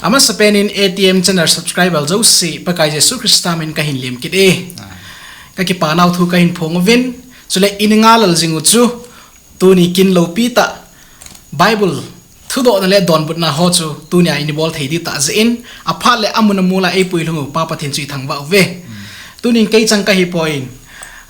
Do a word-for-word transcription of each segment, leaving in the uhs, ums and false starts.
Amasapen in A T M channel subscriber jouse, Pakai Jesu Christa min kahin lemkit e. Kakipa nau thu kahin phong uvin, chule ini ngalal jing u chu, tuni kin loupi tah, Bible thudohna le donbutna ho chu tunia ini bol thei ding tah jeh in, aphat le amun amul a eipuilhung u Pa Pathen chu ithangvah uve. Tunin kei chang kahi poi,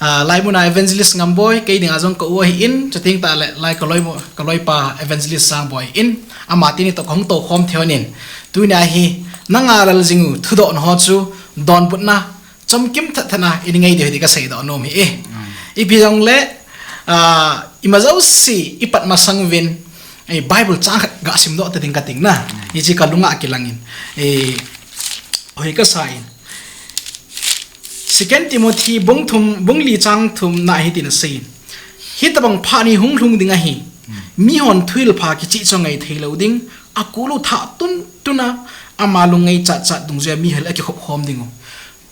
ah, laimun a Evangelist Ngamboi, kei dinga jong ka u ahin, chuteng tah le lai kaloi mo, kaloipa Evangelist Sangboi in, ama teni toh kahung toukhom thei un, tunia hi, na ngalal jing u thudohna ho chu, donbutna, chomkim thatthat na, ini ngai diu ahi ti kasei doh nom ahi e. Ipi jongle, ah, ima jouse, ipat masang uvin, eh, Bible chang khat gasim doh tading kating na. Hiche kalunga kilangin. Eh, hoi kasa in. Second Timothy bung thum, bung li chang thum na hitin asei in. Hitobang phat hi hunglhung ding ahi. Mihon thuhil pha kicheh chu angai thei lou ding. Akulu thah tuntun a, ama lung ngaichat chat dungjuia mihil akikhop khom ding u.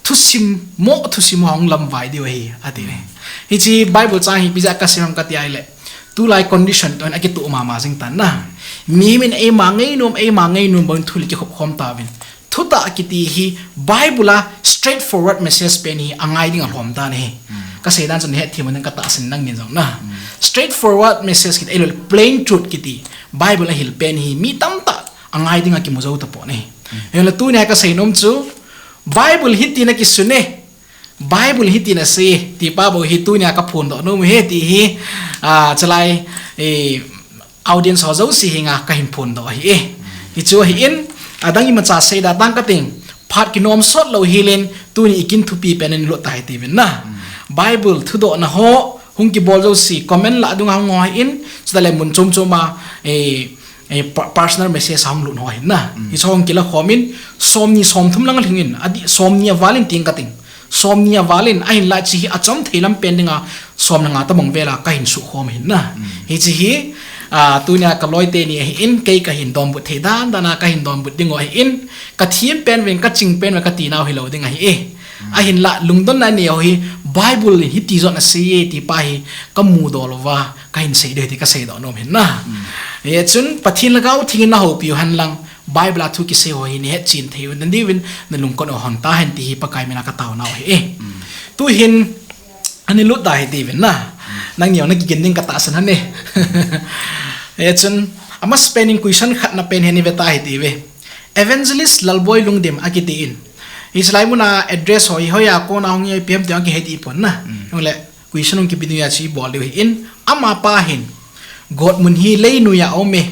Thusim, mo thusim ahung lamvai diu ahi, ati ne. Hiche Bible chang hi ipi jeh a kasim ham kati ahile, tulai condition toh hin akitoh mama jing tan na. Mihem in eima ngainom, eima ngainom bangin thuhil kikhop khom tauvin. Thutah kiti hi Bible a straightforward message pen hi angai ding alhom dan ahi. Kasei dan chu nahet them un katahsan nangin jong na. Straightforward message kiti, ahilou le plain truth kiti Bible a hil pen hi mi tamtah angai ding akimu jou tapon ahi. Ahile tunia kasei nom chu, Bible hitin akisun e, Bible hitin asei e, ti pa bou hi tunia kaphondoh nom u ahi ti hi, ah, chulai, eh, audience ho jouse henga kahin phondoh ahi e. Hichu ahin, adang imacha seida tang kating, phat kinom sot lou hel in, tuni ikin thupi pen in lut tahite uvin na. Bible thudohna ho, hung kibol jouse, comment lah dunga hung ho ahin, chutah le mun chom chom a, eh, eh, pa-, personal message a hung lut ho ahin na. Hichu hung kila khom in, somni somthum lang alhing in, adih somni aval in ting kating. Somni aval in, ahinlah hiche hi achom thei lam pen dinga, som le nga tobang vel a kahin sukhom ahin na. Hiche hi, ah, tunia kaloi teni ahin, kei kahin donbut thei dan dan a kahin donbut ding u ahin, kathem pen uvin, kaching pen uvin, kati nau hilou ding ahi e. Ahinlah, lungdonna nei u hi, Bible in hiti jong asei e, ti pa hi, kamudoh louva, kahin sei diu ahi ti kasei doh nom ahin na. Hichun, Pathen Lhagao Theng in nahoupi u hen lang, Bible a thu kisei ho hi nahetchen thei u, nadiuvin, nalungkot u hon tahen ti hi Pakai mina katao nau ahi e. Tuhin, ani lut tahite uvin na. Nangni jong nakigin ding katahsan ahi ne. Hichun, amasapen in question khatna pen hi ani ve tahite uve. Evangelist Lalboi Lungdim akiti in. Hiche laimun a address ho hi hoiya kona hung e ipi ham ti jong kihe dih pon na. Hung le question hung kipe diu ahi chu ibol diu ahin. Amapa hin. Gotmun hi leinoi a um e.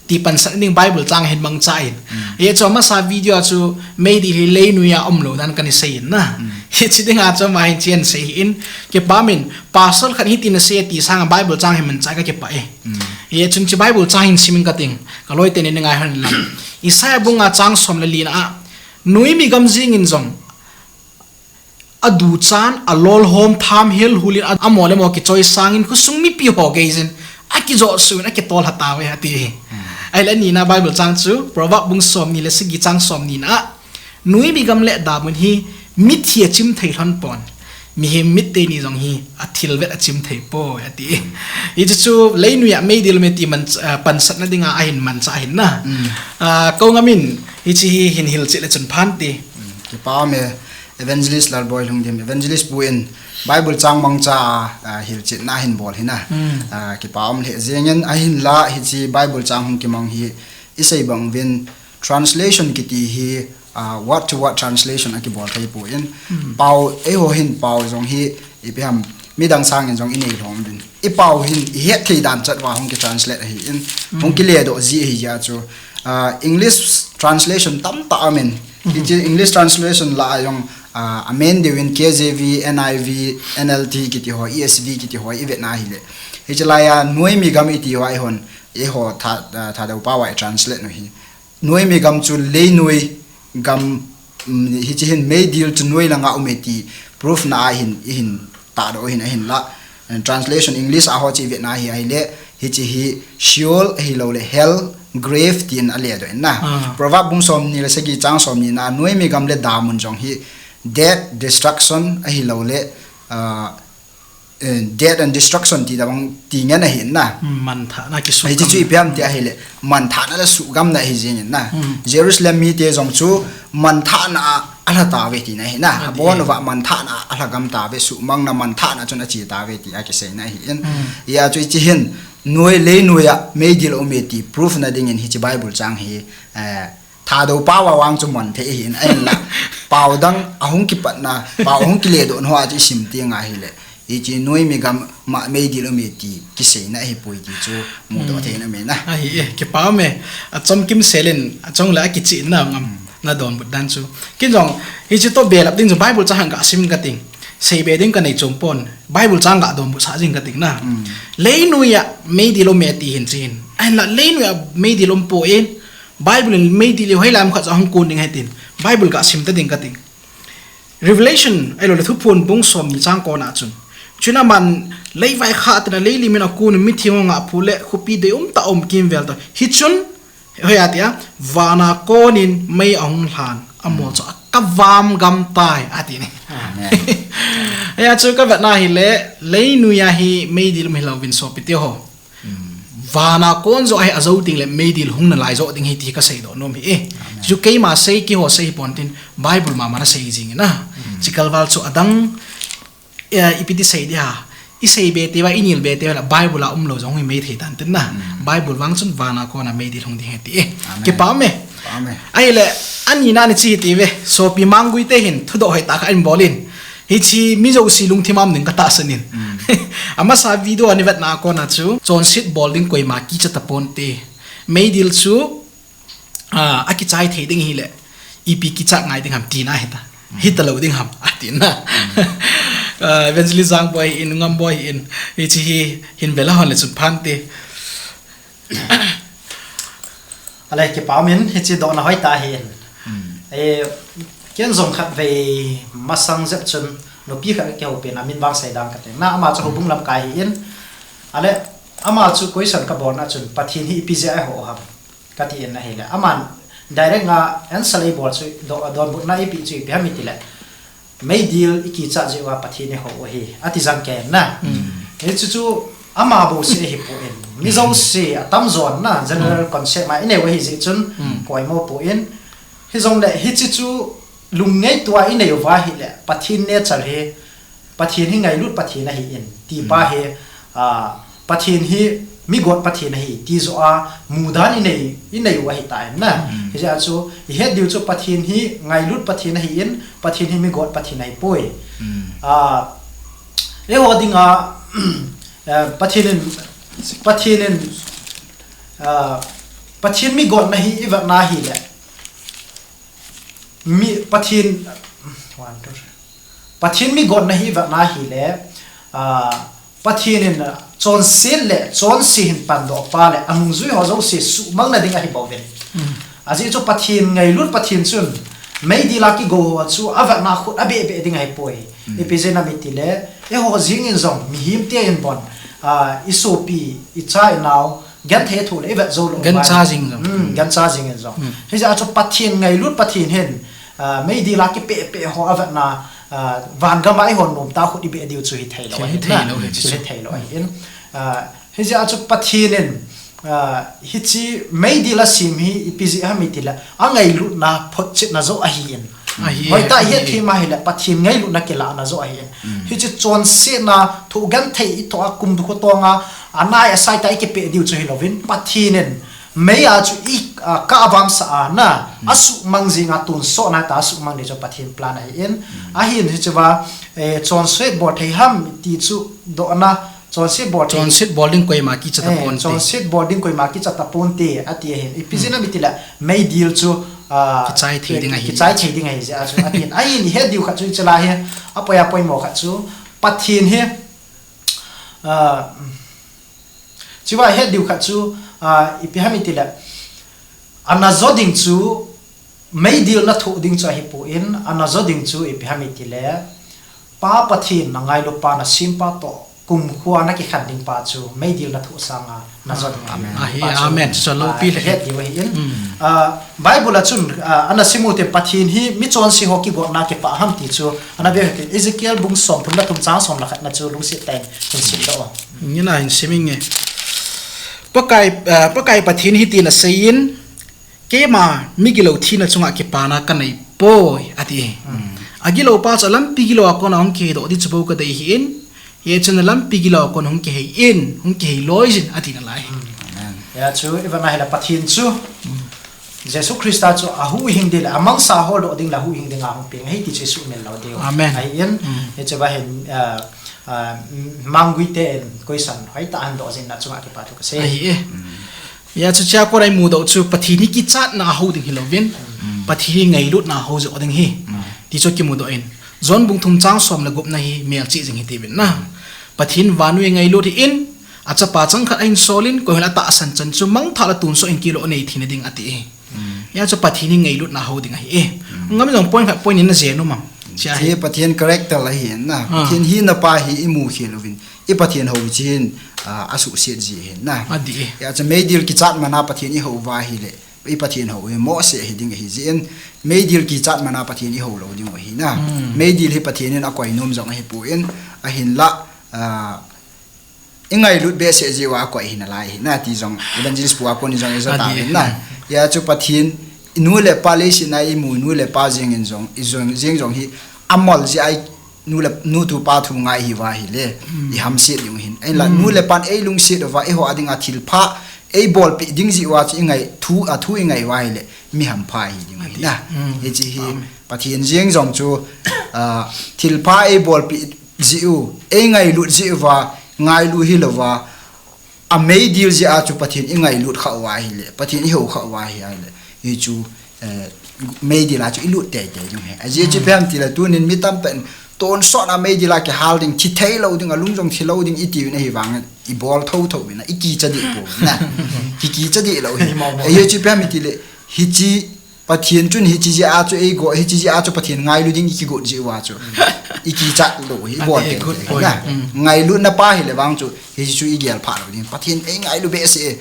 Ti pansat ding Bible chang ahin mangcha in. Hichu amasa video a chu meidil hi leinoi a umlou dan kana sei in na. Hiche dinga chu ama hin chen sei ahin. Kipa min, pastor khat hitin asei e ti sanga Bible chang hi mancha kakipah e. Hichun hiche Bible chang hin simin kating. Kaloi teni ngai hen lang. Isaiah bunga chang som le lina a. Noimi gam jeng in jong, aduchan, alolhom, tham helhul in, a, amo le amo kichoisang in, khosung mipi ho gei jin, akijot suh in, akitol lha tauve, ati. Ahile anina Bible chang chu, Proverb bung somni le sagi chang somni na a, noimi gam le damun hi, mithi achim thei lhon pon. Mihem mit teni jong hi, athilvet achim thei poi, ati. Hichu chu, leinoi a meidil um e ti man, ah, pansatna dinga ahin mancha ahin na. Ah, kou ngam in, hiche hi hin hilchet le chun phan ti. Kipa um e, Evangelist Lalboi Lungdim, Evangelist pu in Bible chang mangcha a, ah, hilchetna ahin bol ahi na. Ah, kipa um lheh jeng in ahinlah hiche Bible chang hung kimang hi isei bang uvin translation kiti hi, ah, word to word translation akibol thei poi. Pao, eiho hin pao jong hi ipi ham midang sangin jong inei lhom uvin. Ipao hin ihet thei dan chat uva hung kitranslate ahin. Hung kiledoh ji ahi jeh a chu. Ah, English translation tamtah aum in. Hiche English translation lah a jong, ah, amen diuvin K J V, N I V, N L T kiti ho, E S V kiti ho, ivet na hile. Hiche laiya noimi gam iti ho eihon, eiho Tha-, ah, Thadou pao a itranslate u hi. Noimi gam chu leinoi gam, um, hiche hin meidil chu noi langa um e ti proof na ahin, ihin tahdoh u ahin ahinlah. And translation English a ho chu ivet na hi ahile, hiche hi Sheol ahilou le hell, grave tin aledoh in na. Ah. Proverb bung somni le sagi chang somni na, noimi gam le damun jong hi death, destruction ahilou le, ah, eh, death and destruction ti tabang ti ngen ahi na. Hmm, manthahna kisuh. Hiche chu ipi ham ti ahile, manthahna le suhgamna ahi jeng in na. Hmm. Jerusalem mite jong chu manthahna a alha tauve tina ahi na. Abon uva manthahna a alhagam tauve, suhmangna manthahna chun ache tauve ti akiseina ahi in. Hmm. Hijeh chun hiche hin, noi, leinoi a meidil aume ti proof na dingin hiche Bible chang hi, eh, Thadou pao a vang chu man thei ahin, ahinla pao dang ahung kipatna, pao ahung kiledoh na ho a chu isim teng ahile, hiche noi mi gam a meidil aume ti kiseina ahipoi ti chu mudoh thei na me na. Ahi e, kipa me, achom kimsel in, achom le akichihna ngam, nadonbut dan chu. Ken jong, hiche toh belap ding chu Bible chang ga sim kating. Seibe ding kanei chom pon, Bible chang ga donbut sah jing kating na. Leinoi a meidil aume ti hin chu hin. Ahinla leinoi a meidil aumpoi, Bible in meidil hi hoilai ham khat chu ahung kon ding ahi tin, Bible ga sim ta ding kating. Revelation, ahilou le Thuphon bung somni chang kona chun. Chun aman leivai khat in leilim in akon in mitheng ho ngahphu le khopi deium tah um kimvel toh. Hichun, hoiya tia, vana konin mei ahung lhan, amol chu akavam gam tai, ati ne. Amen. Hijeh chun kavetna hile, leinoi a hi meidil um hilouvin sopi teho. Vana kon joh ahi ajou teng le meidil hung nalai joh ding ahi ti kaseidoh nom ahi e. Amen. Chu keima sei keiho sei hipon tin Bible mama nasei jing in na. Chikal val chu adang, eh, ipi ti sei di ham. Isei be teuva, inil be teuva le Bible a umlou jong hi mei thei tan tin na. Bible vang chun vana kona meidil hung ding ahi ti e. Amen. Kipa me. Kipa me. Ahile, ani na ni chi ti ve. Sopi Manggui te hin, thudoh hoitah khat in bol in. Hiche mi jouse lungthim a um ding katahsan in. Amasa video a ivetna kona chu, chonset bol ding koima kicha tapon te. Meidil chu, ah, akichai thei ding ahile, ipi kicha ngai ding ham tina hita. Hita lou ding ham, atina. Ah, Evangelist Jangboi in, Ngamgamboi in, hiche hi hin vela hon le chun phante. Ale kipa min, hiche dohna hoitah ahin. Eh, ken jong khatvei masang jep chun, nupi khat kakihoupi in, amin vang sei dang kate. Na ama chu houbung lamkai ahin. Ale, ama chu question kabolna chun, Pathen hi ipi jeh a eiho ham. Kati in ahile. Aman direct nga answer eibol chu, do, donbutna eipeh chu ipi ham itile. Meidil ikicha jeh uva Pathen ihou u ahi, ati jeng kei na. Hichu chu ama bouseh ahipoi. Mi jouse atamjon na general concept ma inei u ahi jeh chun koimo poi. Hijongle hiche chu lungngaito a inei uva ahile Pathen nature hi, Pathen hi ngailut Pathen ahin, ti pa hi, ah, Pathen hi mi got Pathen ahi, ti joh a mudan inei, inei u ahitan na. Hijeh a chu, ihet diu chu Pathen hi ngailut Pathen ahin, Pathen hi mi got Pathen ahipoi. Ah, eiho dinga, eh, Pathen in, Pathen in, ah, Pathen mi gotna hi ivetna hile. Mi, Pathen, one, two, three. Pathen mi gotna hi ivetna hile, ah, Pathen in chonset le chonse hin pandoh pa le anungjui ho jouse suhmang na ding ahi bouvin. Ajeh chu Pathen ngailut Pathen chun meidil a kigou ho chu avetna khut abeh beh ding ahipoi. Ipi jeh ham itile, eiho jeng in jong, mihem te in bon, ah, isopi, icha inao, genthei thoh le ivet jou lou. Gancha jing jong. Hmm, gancha jing in jong. Hijeh a chu Pathen ngailut Pathen hin, ah, meidil a kipeh peh ho avetna, ah, van gam a eihon nomtah khut ibeh diu chu hithei lou ahi. Hithei lou ahin. Ah, hijeh a chu Pathen in, ah, hiche meidil asem hi ipi jeh ham itile, angailutna photchetna joh ahin. Hoitah a ihet thei ma hile Pathen ngailutna kilahna joh ahin. Hiche chonsetna thoh genthei ithoh a kum dukhu tonga anai asai tah a ikipeh diu chu hilouvin Pathen in mei a chu i, ah, kavamsah a na, asuhmang jing a tonsot na tah a asuhmang ding chu Pathen plan ahin. Ahin hichea, eh, chonset bol thei ham ti chu dohna, chonset bol thei. Chonset bol ding koima kicha taponte. Chonset bol ding koima kicha taponte, ati ahin. Ipi jeh ham itile, meidil chu, ah, kichai thei ding ahi. Kichai thei ding ahi jeh a chu, atin. Ahin, ihet diu khat chu, hiche lai hi, apoi apoimo khat chu, Pathen hi, ah, chua ihet diu khat chu, ah, ipi ham itile, ana jo ding chu, meidil na thoh ding chu ahipon, ana jo ding chu ipi ham itile, Pa Pathen na ngailu pa na sempa toh kumkhuo a nakikhen ding pa chu meidil nathoh sanga najot ding ahi. Amen. Ahi, pa chu, amen. Chu loupi le. Het diu ahin. Mm. Ah, Bible a chun, ah, ana sim u tin Pathen hi michonse ho kigotna kipah ham ti chu ana veu hitin Ezekiel bung somthum le thum chang som le khat na chu lungset tah in hin simdoh o. Nge nahin sim inge. Pakai, ah, Pakai Pathen hitin aseiyin, Keima migilou thina chunga kipana kanei poi, ati. Mm. Agilou pa chu alampi gilou a kona hung kiheidoh ding chu bou kadei ahin, hichun alampi gilou a kona hung kihei in, hung kihei loi jin, ati nalai. Mm. Amen. Hijeh chun, ivet na hile Pathen chu, Jesu Christa chu ahuhhing ding le, amangsa holdoh ding le ahuhhing dinga hung peng ahi ti chu isuhmil lou diu. Amen. Ahin, Mm. hiche va hin, ah, ah, Manggui ten koisan hoitah a ahin doh jing na chunga kipathu kasei. Ahi e. Mm. Hijeh chun hichea kona imudoh chu Pathen hi kichatna a hou ding hilouvin, Mm. Pathen hi ngailutna a hou joh ding ahi. Mm. Ti chu kimudoh in. John bung thum chang som le gup na hi melchih jing hite uvin na. Pathen vannoi a ngailut ahin, achapa changkhat ahin sol in, koi hilou atahsan chan chu mangthah le tonsot in kiloi anei theina ding ati e. Mm. Hijeh chun Pathen hi ngailutna a hou ding ahi e. Mm. Ngam jong point khat point ni na jen u mam. Hiche hi. Hiche Pathen character ahi na. Ah. Pathen hina pa hi imu khel uvin. I Pathen hou chu hin, ah, asuhset ji ahi na. Ati e. Hijeh chun meidil kichat man a Pathen ihou uva ahile, i Pathen hou hi mohseh hiding ahi jeh in, meidil kichat man a Pathen ihou lou ding ahi na. Mm. Meidil hi Pathen in akoi nom jong ahipoi, ahinla, ah, ingailut behseh jeh uva akoi ahi nalai ahi na ti jong, evangelist pu a kon in jong ija Ati e. tauvin na. Hijeh chun Pathen, inu le pa leiset a imu nu le pa jeng in jong, ijong, jeng jong hi amol jeh a i nu le, nu tu pa thu ngai hi uva ahile, Mm. ihamset ding u ahin. Ahinla, Mm. nu le pan eilungset uva, eiho a dinga thilpha, eibolpeh ding jeh uva chu ingai, thu, athu ingai uva ahile, mi hampha ihi ding u ahi Ati. na. Mm. Hiche hi, Amen. Pathen jeng jong chu, ah, thilpha eibolpeh jeh u, eingailut jeh uva, ngailu hilouva, ameidil jeh a chu Pathen ingailut khah uva ahile, Pathen ihou khah uva ahi ahile, hichu, eh, meidil a chu ilut teitei ding ahi. Ajeh chu Hmm. ipi ham itile tunin mi tamtah in tonsot a meidil a kihal ding, thi thei lou ding, alung jong thi lou ding iti uvin ahivangin ibol thotho uvin a, ikicha deh pouvin a. Kikicha deh lou hi. Hi mo mo. Ajeh chu ipi ham itile, hiche Pathen chun hiche jeh a chu eigot, hiche jeh a chu Pathen ngailu ding ikigot jeh uva chu. Ikicha lou hi Ati, bol tei good tei point. na. Mm. Ngailutna pa hile vang chu, hiche chu igel phah lou ding. Pathen eingailu behseh e.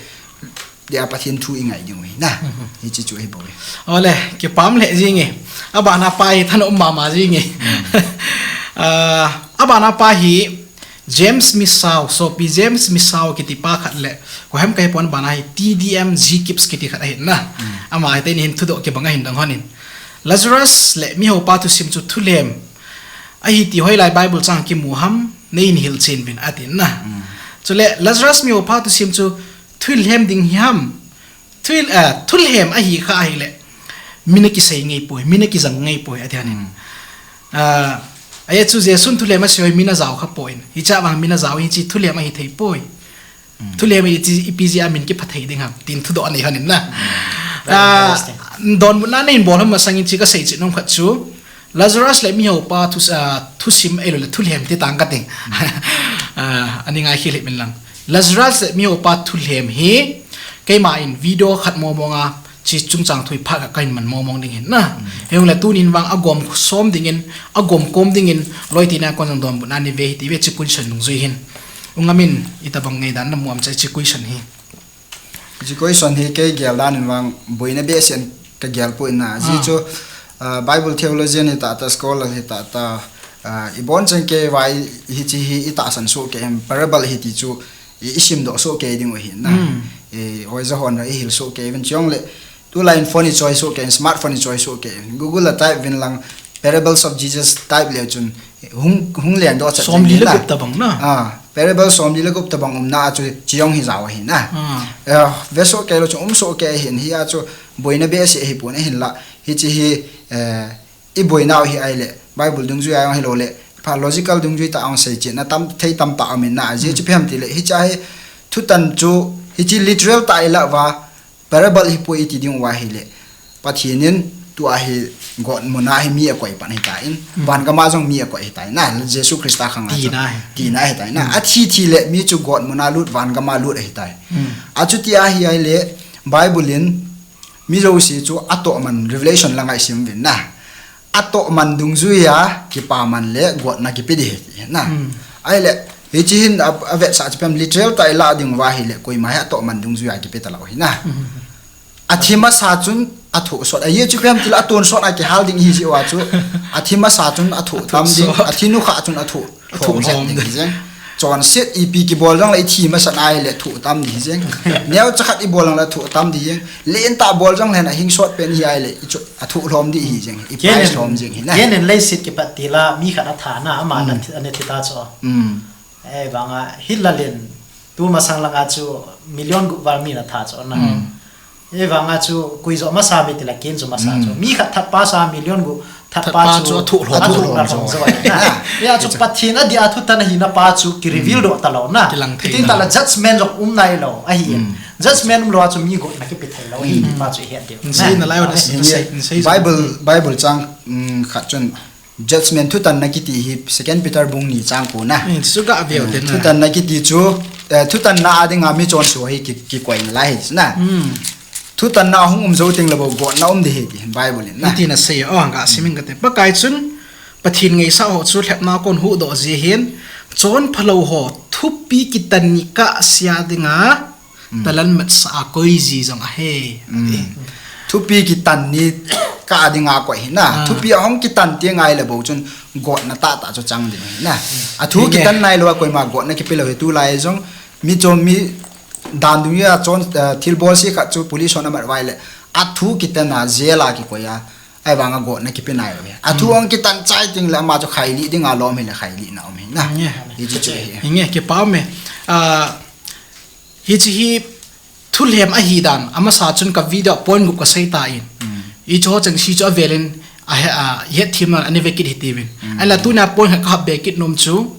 Dia Pathen thu ingai ding u ahi na. Mhm. Hiche chu ahi bou e. Ole, kipah le jing e. Abana pa hi thanom mama jing e. Mm. Ah, abana pa hi James Misao, sopi James Misao kiti pa khat le, koi ham kahe pon, bana hi T D M G Kips kiti khat ahin na. Mm. Ama hi teni hin thudoh kibang ahin dang honin. Lazarus le mihoupa thusim chu thulhem ahi ti hoilai Bible chang kimu ham, neihin hilchen uvin atin na. Mm. Chule Lazarus mihoupa thusim chu thulhem ding hi ham, Thul-, ah, thulhem ahi kha ahile, mi nakisei ngai poi, mi nakijang ngai poi, ati ahin. Hmm. Ah, ajeh chu Jesun thulhem asei ho hi mi najao kha poi. Hiche vang mi najao hiche thulhem ahi thei poi. Hmm. Thulhem hi ipi jeh a min kipha thei ding ham, tin thudoh anei ahin na. Hmm. Very Ah, interesting. Donbutna neihin bol ham masangin hiche kasei chet nom khat chu, Lazarus le mihoupa thu, ah, thusim ahilouleh thulhem ti tang kate. Ah, ani ngai khel hih in lang. Lazarus le mihoupa thulhem hi, keima in video khat mong mong a, hiche chungchang thu hi phat khat kahin man mong mong ding ahin na. Mm. Hijongle tunin vang agom som dingin, agom kom dingin, loi tina kon jong donbutna nei ve hite ve hiche question dungjui hin. U Ngam in, itobang ngaidan namu ham hiche question hi. Hiche question hi kei gel dan in vang boina behseh in kagel poi na. Ajeh Ah. chu, ah, Bible theologian hita ta, scholar hita ta, ah, ibon cheng kei uva hiche hi itahsan soh kei em, parable ahi ti chu i, isimdoh soh kei ding u ahi na. Hmm. I, oja hon ihil soh kei uvin, chujongle tulai in phone ichoi soh kei in, smartphone ichoi soh kei in, Google a type uvin lang, Parables of Jesus type leu chun hung, hung lengdoh chat Somli jeng le na. gup tobang na. Ah, parable somli le gup tobang umna a chu, chu jong hi jao ahi na. Ah. Eh, ve soh kei lou chu um soh kei ahin, hia chu boina behseh ahi pon ahinla. Hiche hi, eh, iboinau hi ahile, Bible dungjui a jong hilou le, pha logical dungjui tah a jong seichetna tam, thei tamtah um in na. Ajeh chu Hmm. ipi ham itile, hiche hi thutan chu, hiche literal tah a ilah uva, Parable ahipoi iti ding uva ahile, Pathen in tua hi got muna hi mi akoi pan ahitai, Mm. van gam a jong mi akoi ahitai na, Jesu Christa khang a chu. Tina hi. Tina ahitai na. Mm. Athi thi le mi chu got muna lut, van gam a lut ahitai. Mm. Achuti ahi ahile, Bible in mi jouse chu atoh man Revelation lang a isim uvin na. Atoh man dungjui a, kipa man le gotna kipe ding ahi na. Mm. Ahile, Hiche hin a, avetsah chu ipi ham, literal tah a ilah ding uva ahile, koima hi atoh man dungjuiya kipe talou ahi na. Athi masa chun athoh sot. Ajeh chu ipi ham itile atonsot a kihal ding ahi jeh uva chu. Athi masa chun athoh tam ding, athi nukhah chun athoh, athoh lhom ding ahi jeng. Chonset ipi kibol jongle ithi masat ahile thoh tam ding ahi jeng. Neocha khat ibol jongle thoh tam ding ahi jeng. Lentah bol jongle ahing sot pen ahi ahile, ichu athoh lhom ding ahi jeng. Ipai lhom jeng ahi na. Ken in leiset kipat tila mi khat atha na, ama ana thi, ana thi ta chu. Ahivanga Hitler in tu masang langa chu million gup val mi ana tha chu na. Ahivanga chu koi joh masa ham itile ken joh masa chu. Mi khat that pa sa million gup that pa chu athoh lhom, athoh lhom jou ahi na. Hijeh a chu Pathen adeh a thutan ahina pa chu ki reveal doh talou na. Kiting tah le judgment jong um nailou ahi. Judgment umlou a chu mi gotna kipe theilou ahi ti pa chu ihet diu. Bible, Bible chang, um, khat chun Judgment thutanna kiti hi Second Peter bung ni chang ko na. Thutanna kiti chu, eh, thutanna a dinga michonse ho hi ki, kikoi nalai ahi na. Thutanna ahung um jou tengle bou gotna um ding ahi ti Bible in na. Iti nasei o, ga sim inge kati. Pakai chun Pathen ngaisah ho chu lhepna a kon huhdoh ji ahin, chonphalou ho thupi kitan ni kah sea dinga talan matsah a koi ji jong ahi. Thupi kitan ni kah a dinga koi ahi na. Thupi ahung kitan teng ahile bou chun gotna tahtah chu chang ding ahi na. Athu kitan nailou a koima gotna kipe lou ahi, tulai jong michon mi dan dungjui a chon, eh, thilbol se khat chu police hon amat uva ahile athu kitan a jail a kikoi a. Ahivanga gotna kipe nailou ahi. Athu ahung kitan chai tengle ama chu khailih dinga lom ahile khailihna um ahi na. Hiche chu ahi. Hinge, kipa um e. Ah, hiche hi thulhem ahidan, amasa chun ka video point gup kasei tan. Hiche ho chengse chu avelin, a, a, ihet them nan ana ve kit hitiuvin. Ahinla tunia point khat kahap be kit nom chu,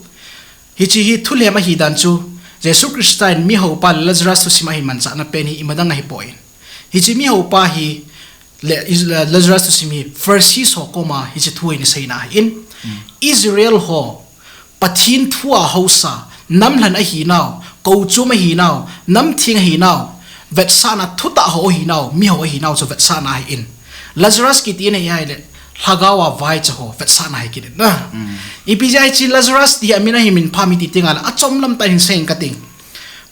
hiche hi thulhem ahidan chu, Jesu Christa in mihoupa le Lazarus thusim ahin manchahna pen hi imadang ahipoi. Hiche mihoupa hi le, is, le, Lazarus thusim hi Pharisee ho koma hiche thu hi ana seina ahin. Israel ho Pathen thu a haosa, namlhen ahinau, kouchom ahinau, namtheng ahinau, vetsahna thutah ho ahinau, miho ahinau chu vetsahna ahin. Lazarus kiti na ahile, lhagao a vaicha ho vetsahna ahi kit in na. Ipi jeh a hiche Lazarus ti hi amin ahin minpha ham iti tengle, achom lamtah in sei inge kati.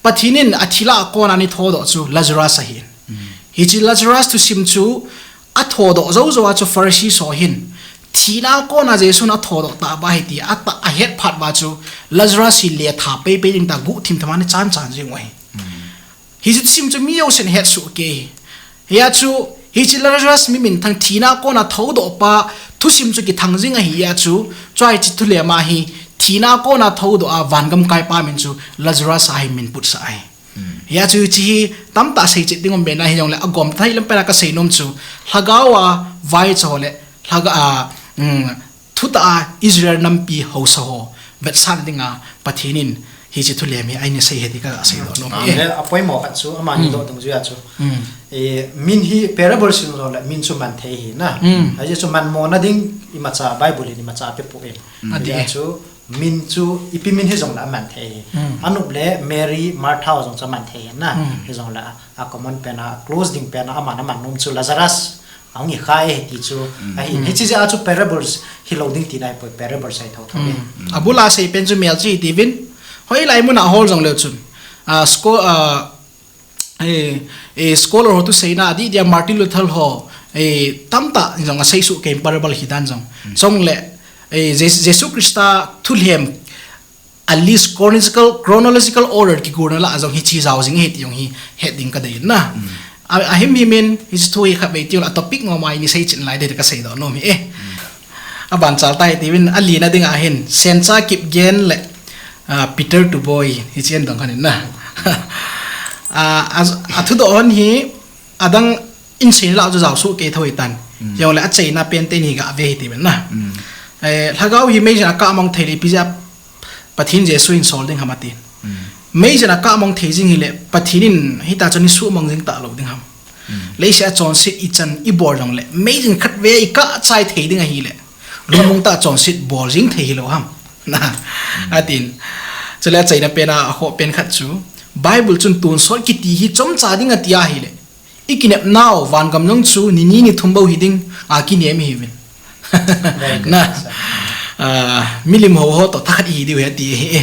Pathen in athi lah a kona ana thodoh chu Lazarus ahin. Hiche Lazarus thusim chu athodoh jou jou a chu Pharisee ho hin thina a kona Jesun athodoh tah uva ahi ti atah ahet phat uva chu Lazarus hi letha peipei ding tia guhthim thim a ana chan chan jing u ahi. Hiche thusim chu mi jousen ahet soh kei. Hijeh a chu hiche Lazarus mi minthang thina a kona thoudoh pa thusim chu kithang jing ahi a chu, chua hiche thulhem a hi thina a kona thoudoh a vangam kaipa min chu Lazarus a ahin min putsah ahi. Hijeh a chu hiche hi tamtah seichet ding um be na hijongle agom thei lam pen a kasei nom chu lhagao a vaicha ho le lhaga a, um, thutah a Israel nampi haosa ho vetsahna dinga Pathen in hiche thulhem hi ana sei ahi ti kaseidoh nom e. Apoimo khat chu amani doh dungjui a chu, eh, min hi parable sim jongle min chu man thei ahi na. Ajeh chu manmo na ding imacha Bible in imacha apeh poi. Hijeh a chu min chu ipi min hijongle aman thei ahi. Anop le Mary, Martha ho jong chu aman thei ahi na. Hijongle a, a common pen a, a close ding pen a aman aman nom chu Lazarus ahung hikhai ahi ti chu ahi. Hiche jeh a chu parables hilou ding tina ahipoi, parables ahi thotho e. Abul a sei pen chu melchih tiuvin, hoilai mun a hol jongleu chun, a, scho-, a, scholar ho thuseina adih dia Martin Luther ho tamtah jong asei soh kei in parable hidan jong. Chule Jesu Christa thulhem a list chronological, chronological order kigonna lah a jong hiche jao jing ahi ti jong hi het ding kadei in na. Ahimhim in hiche thu hi khatvei tiu le a topic ngoma in isei chet lai ding ti kaseidoh nom ahi e. Abanchal tah hitiuvin, alina dinga hin Sencha Kipgen le, ah, Peter Tuboi hiche in dong khan in na. Ah, a, athudoh hon hi adang in seina lah a chu jao soh kei thou hitan. Hijongle achaina pen teni gave hitiuvin na. Eh, lhagao hi meijin a kah mang thei le ipi jeh a Pathen Jesu in sol ding ham atin. Meijin a kah mang thei jing hile Pathen in hita chun isuhmang jing talou ding ham. Leiset a chonset ichan ibol jongle meijin khatvei a ikah chai thei ding ahile lungmong tah a chonset bol jing thei hilou ham na, atin. Chule achaina pen a akhoh pen khat chu Bible chun tonsot kiti hi chomcha ding ati ahile ikinepnau vangam jong chu nini nithum bou hiding a kinem ihiuvin. Na. Ah, milim ho ho toh thakhat ihi diu ahi ati ahi e.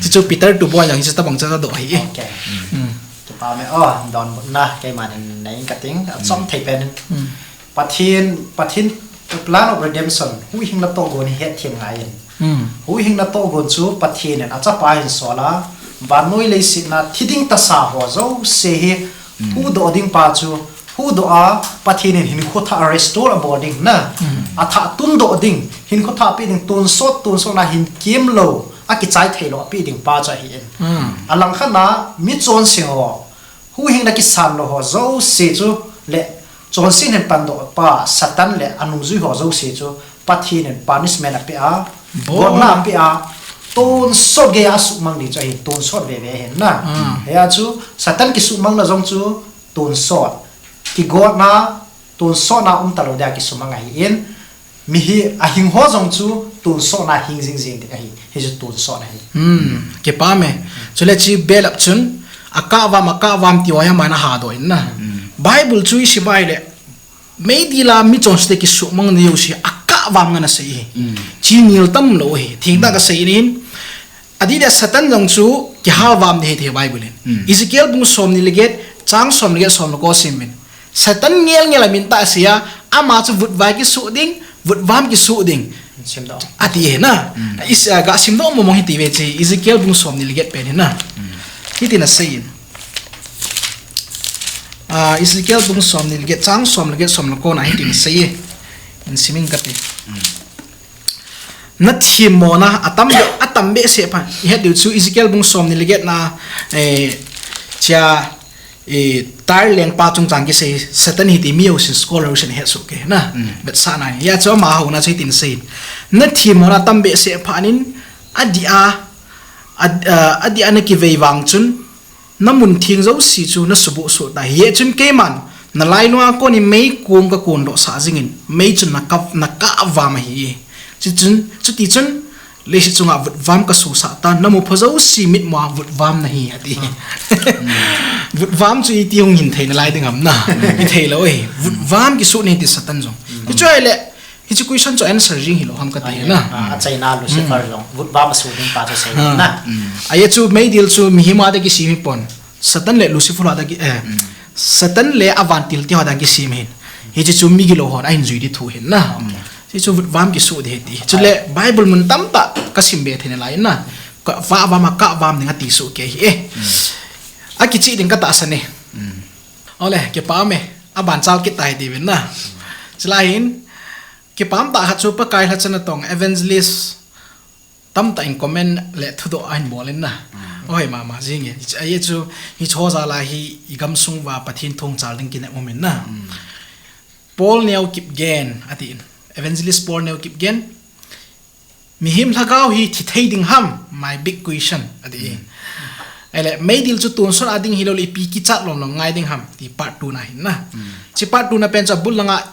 Chuchu Peter two boi jong hichu tabang cha doh ahi e. Okay. Hmm. Kipa me, oh, donbutna keiman in nei kating, achom thei pen in. Hmm. Pathen, Pathen plan of redemption, huhhingna tohgon hi hetthem ngai in. Hmm. Huhhingna tohgon chu Pathen in achapa hin sol a, vannoi leiset a thi ding tasa ho jouse hi, hmm, huhdoh ding pa chu, huhdoh a Pathen in hinkho thah restore abol ding na. Hmm. Athah tundoh ding, hinkho thah pe ding, tonsot, tonsot na hin kimlou, akichai theilou ape ding pa chu ahi in. Hmm. Alangkhat a mi chonse ho, huhhingna kisan lou ho jouse chu le chonse hin pandoh pa Satan le anungjui ho jouse chu Pathen in punishment ape a, gotna ape a, tonsot gei a asuhmang ding chu ahi, tonsot veve ahi na. Hmm. Hia chu Satan kisuhmang na jong chu tonsot, kigotna, tonsot na umtalou dia kisumang ahi in. Mihem ahing ho jong chu tonsot na hing jingjing ding ahi. Hichu tonsot ahi. Hmm, kipa me. Chule hiche belap chun, akahvam, akahvam ti ho hi aman ahadoh in na. Hmm. Bible chu isim a ahile, meidil a mi chonse te kisuhmang na jouse akahvam ngen asei ahi. Hmm. Hiche nil tam lou ahi. Thengtah kasei in, adeh dia Satan jong chu kihalvam ding ahi ti Bible in. Hmm. Ezekiel bung somni le get, chang somni le get, somni le ko sim in. Satan ngelngel a min tah asei a, ama chu vutvai kisuh ding, vutvam kisuh ding. Simdoh. Ati ahi na. Hmm. Is, ah, ga simdoh mong mong hite ve hiche, Ezekiel bung somni le get pen hi na. Hmm. Hitin asei in. Ah, Ezekiel bung somni le get, chang somni le get, somni le ko na hitin asei e. Hin sim inge kati. Hmm. Nathemmona atam be, atam behseh phat. Ihet diu chu Ezekiel bung somni le get na, eh, hichea, eh, tar lengpa chungchang kisei Satan ahi ti mi jousen scholar jousen ahet soh kei na. Mm. Vetsahna. Hia chu ama houna chu hitin asei. Nathemmona atam behseh phat in adih a, ad-, ah, adih a nakivei vang chun, namun theng jouse chu nasuboh soh tai. Hijeh chun keiman, nalailung a konin meikong kakondoh sah jingin, mei chun nakah, nakahvam ahi. Chuchun, chuti chun, leiset chunga vutvam kasosah tan, namu pha jouse mitmu a vutvam nahi, ati. Ah. Vutvam chu iti hung hin thei nalai ding ham na. Ithei lou e. Vutvam kisuh nahi ti Satan jong. Mm. Hichu ahile, hiche question chu answer jing hilou ham kati na. Ah, achaina Lucifer jong, vutvam asuh ding pa chu sei na. Ah. Ajeh chu meidil chu mihem a dia kisem hipon. Satan le Lucifer a dia ki, eh, Satan le avantil te ho a dia kisem ahin. Hiche chu migilou hon ahin jui ding thu ahin na. Hiche chu vutvam kisuh ding ahi ti. Chule Bible mun tamtah kasim be thei nalai in na. Ka, vah vam a kahvam ding ati soh kei ahi e. Akichih ding katahsan e. Ole, kipa me. Aban chal kit ta hite uvin na. Chulai hin, kipah tah khat chu Pakai lhacha natong evangelist tamtah in comment le thudoh ahin bol in na. Mm. Ahoi mama jing e. Ajeh chu hiche ho jal a hi igamsung uva Pathen thu chal ding kinep um in na. Mm. Paul Neo Kipgen, ati in. Evangelist Paul Neo Kipgen. Mihem lhagao hi thi thei ding ham, my big question, ati. Mm. Ahile, meidil chu tonsot a ding hilou le ipi kichat lom lom ngai ding ham, ti part two na hin na. Mm. Hiche part two na pen chu abul langa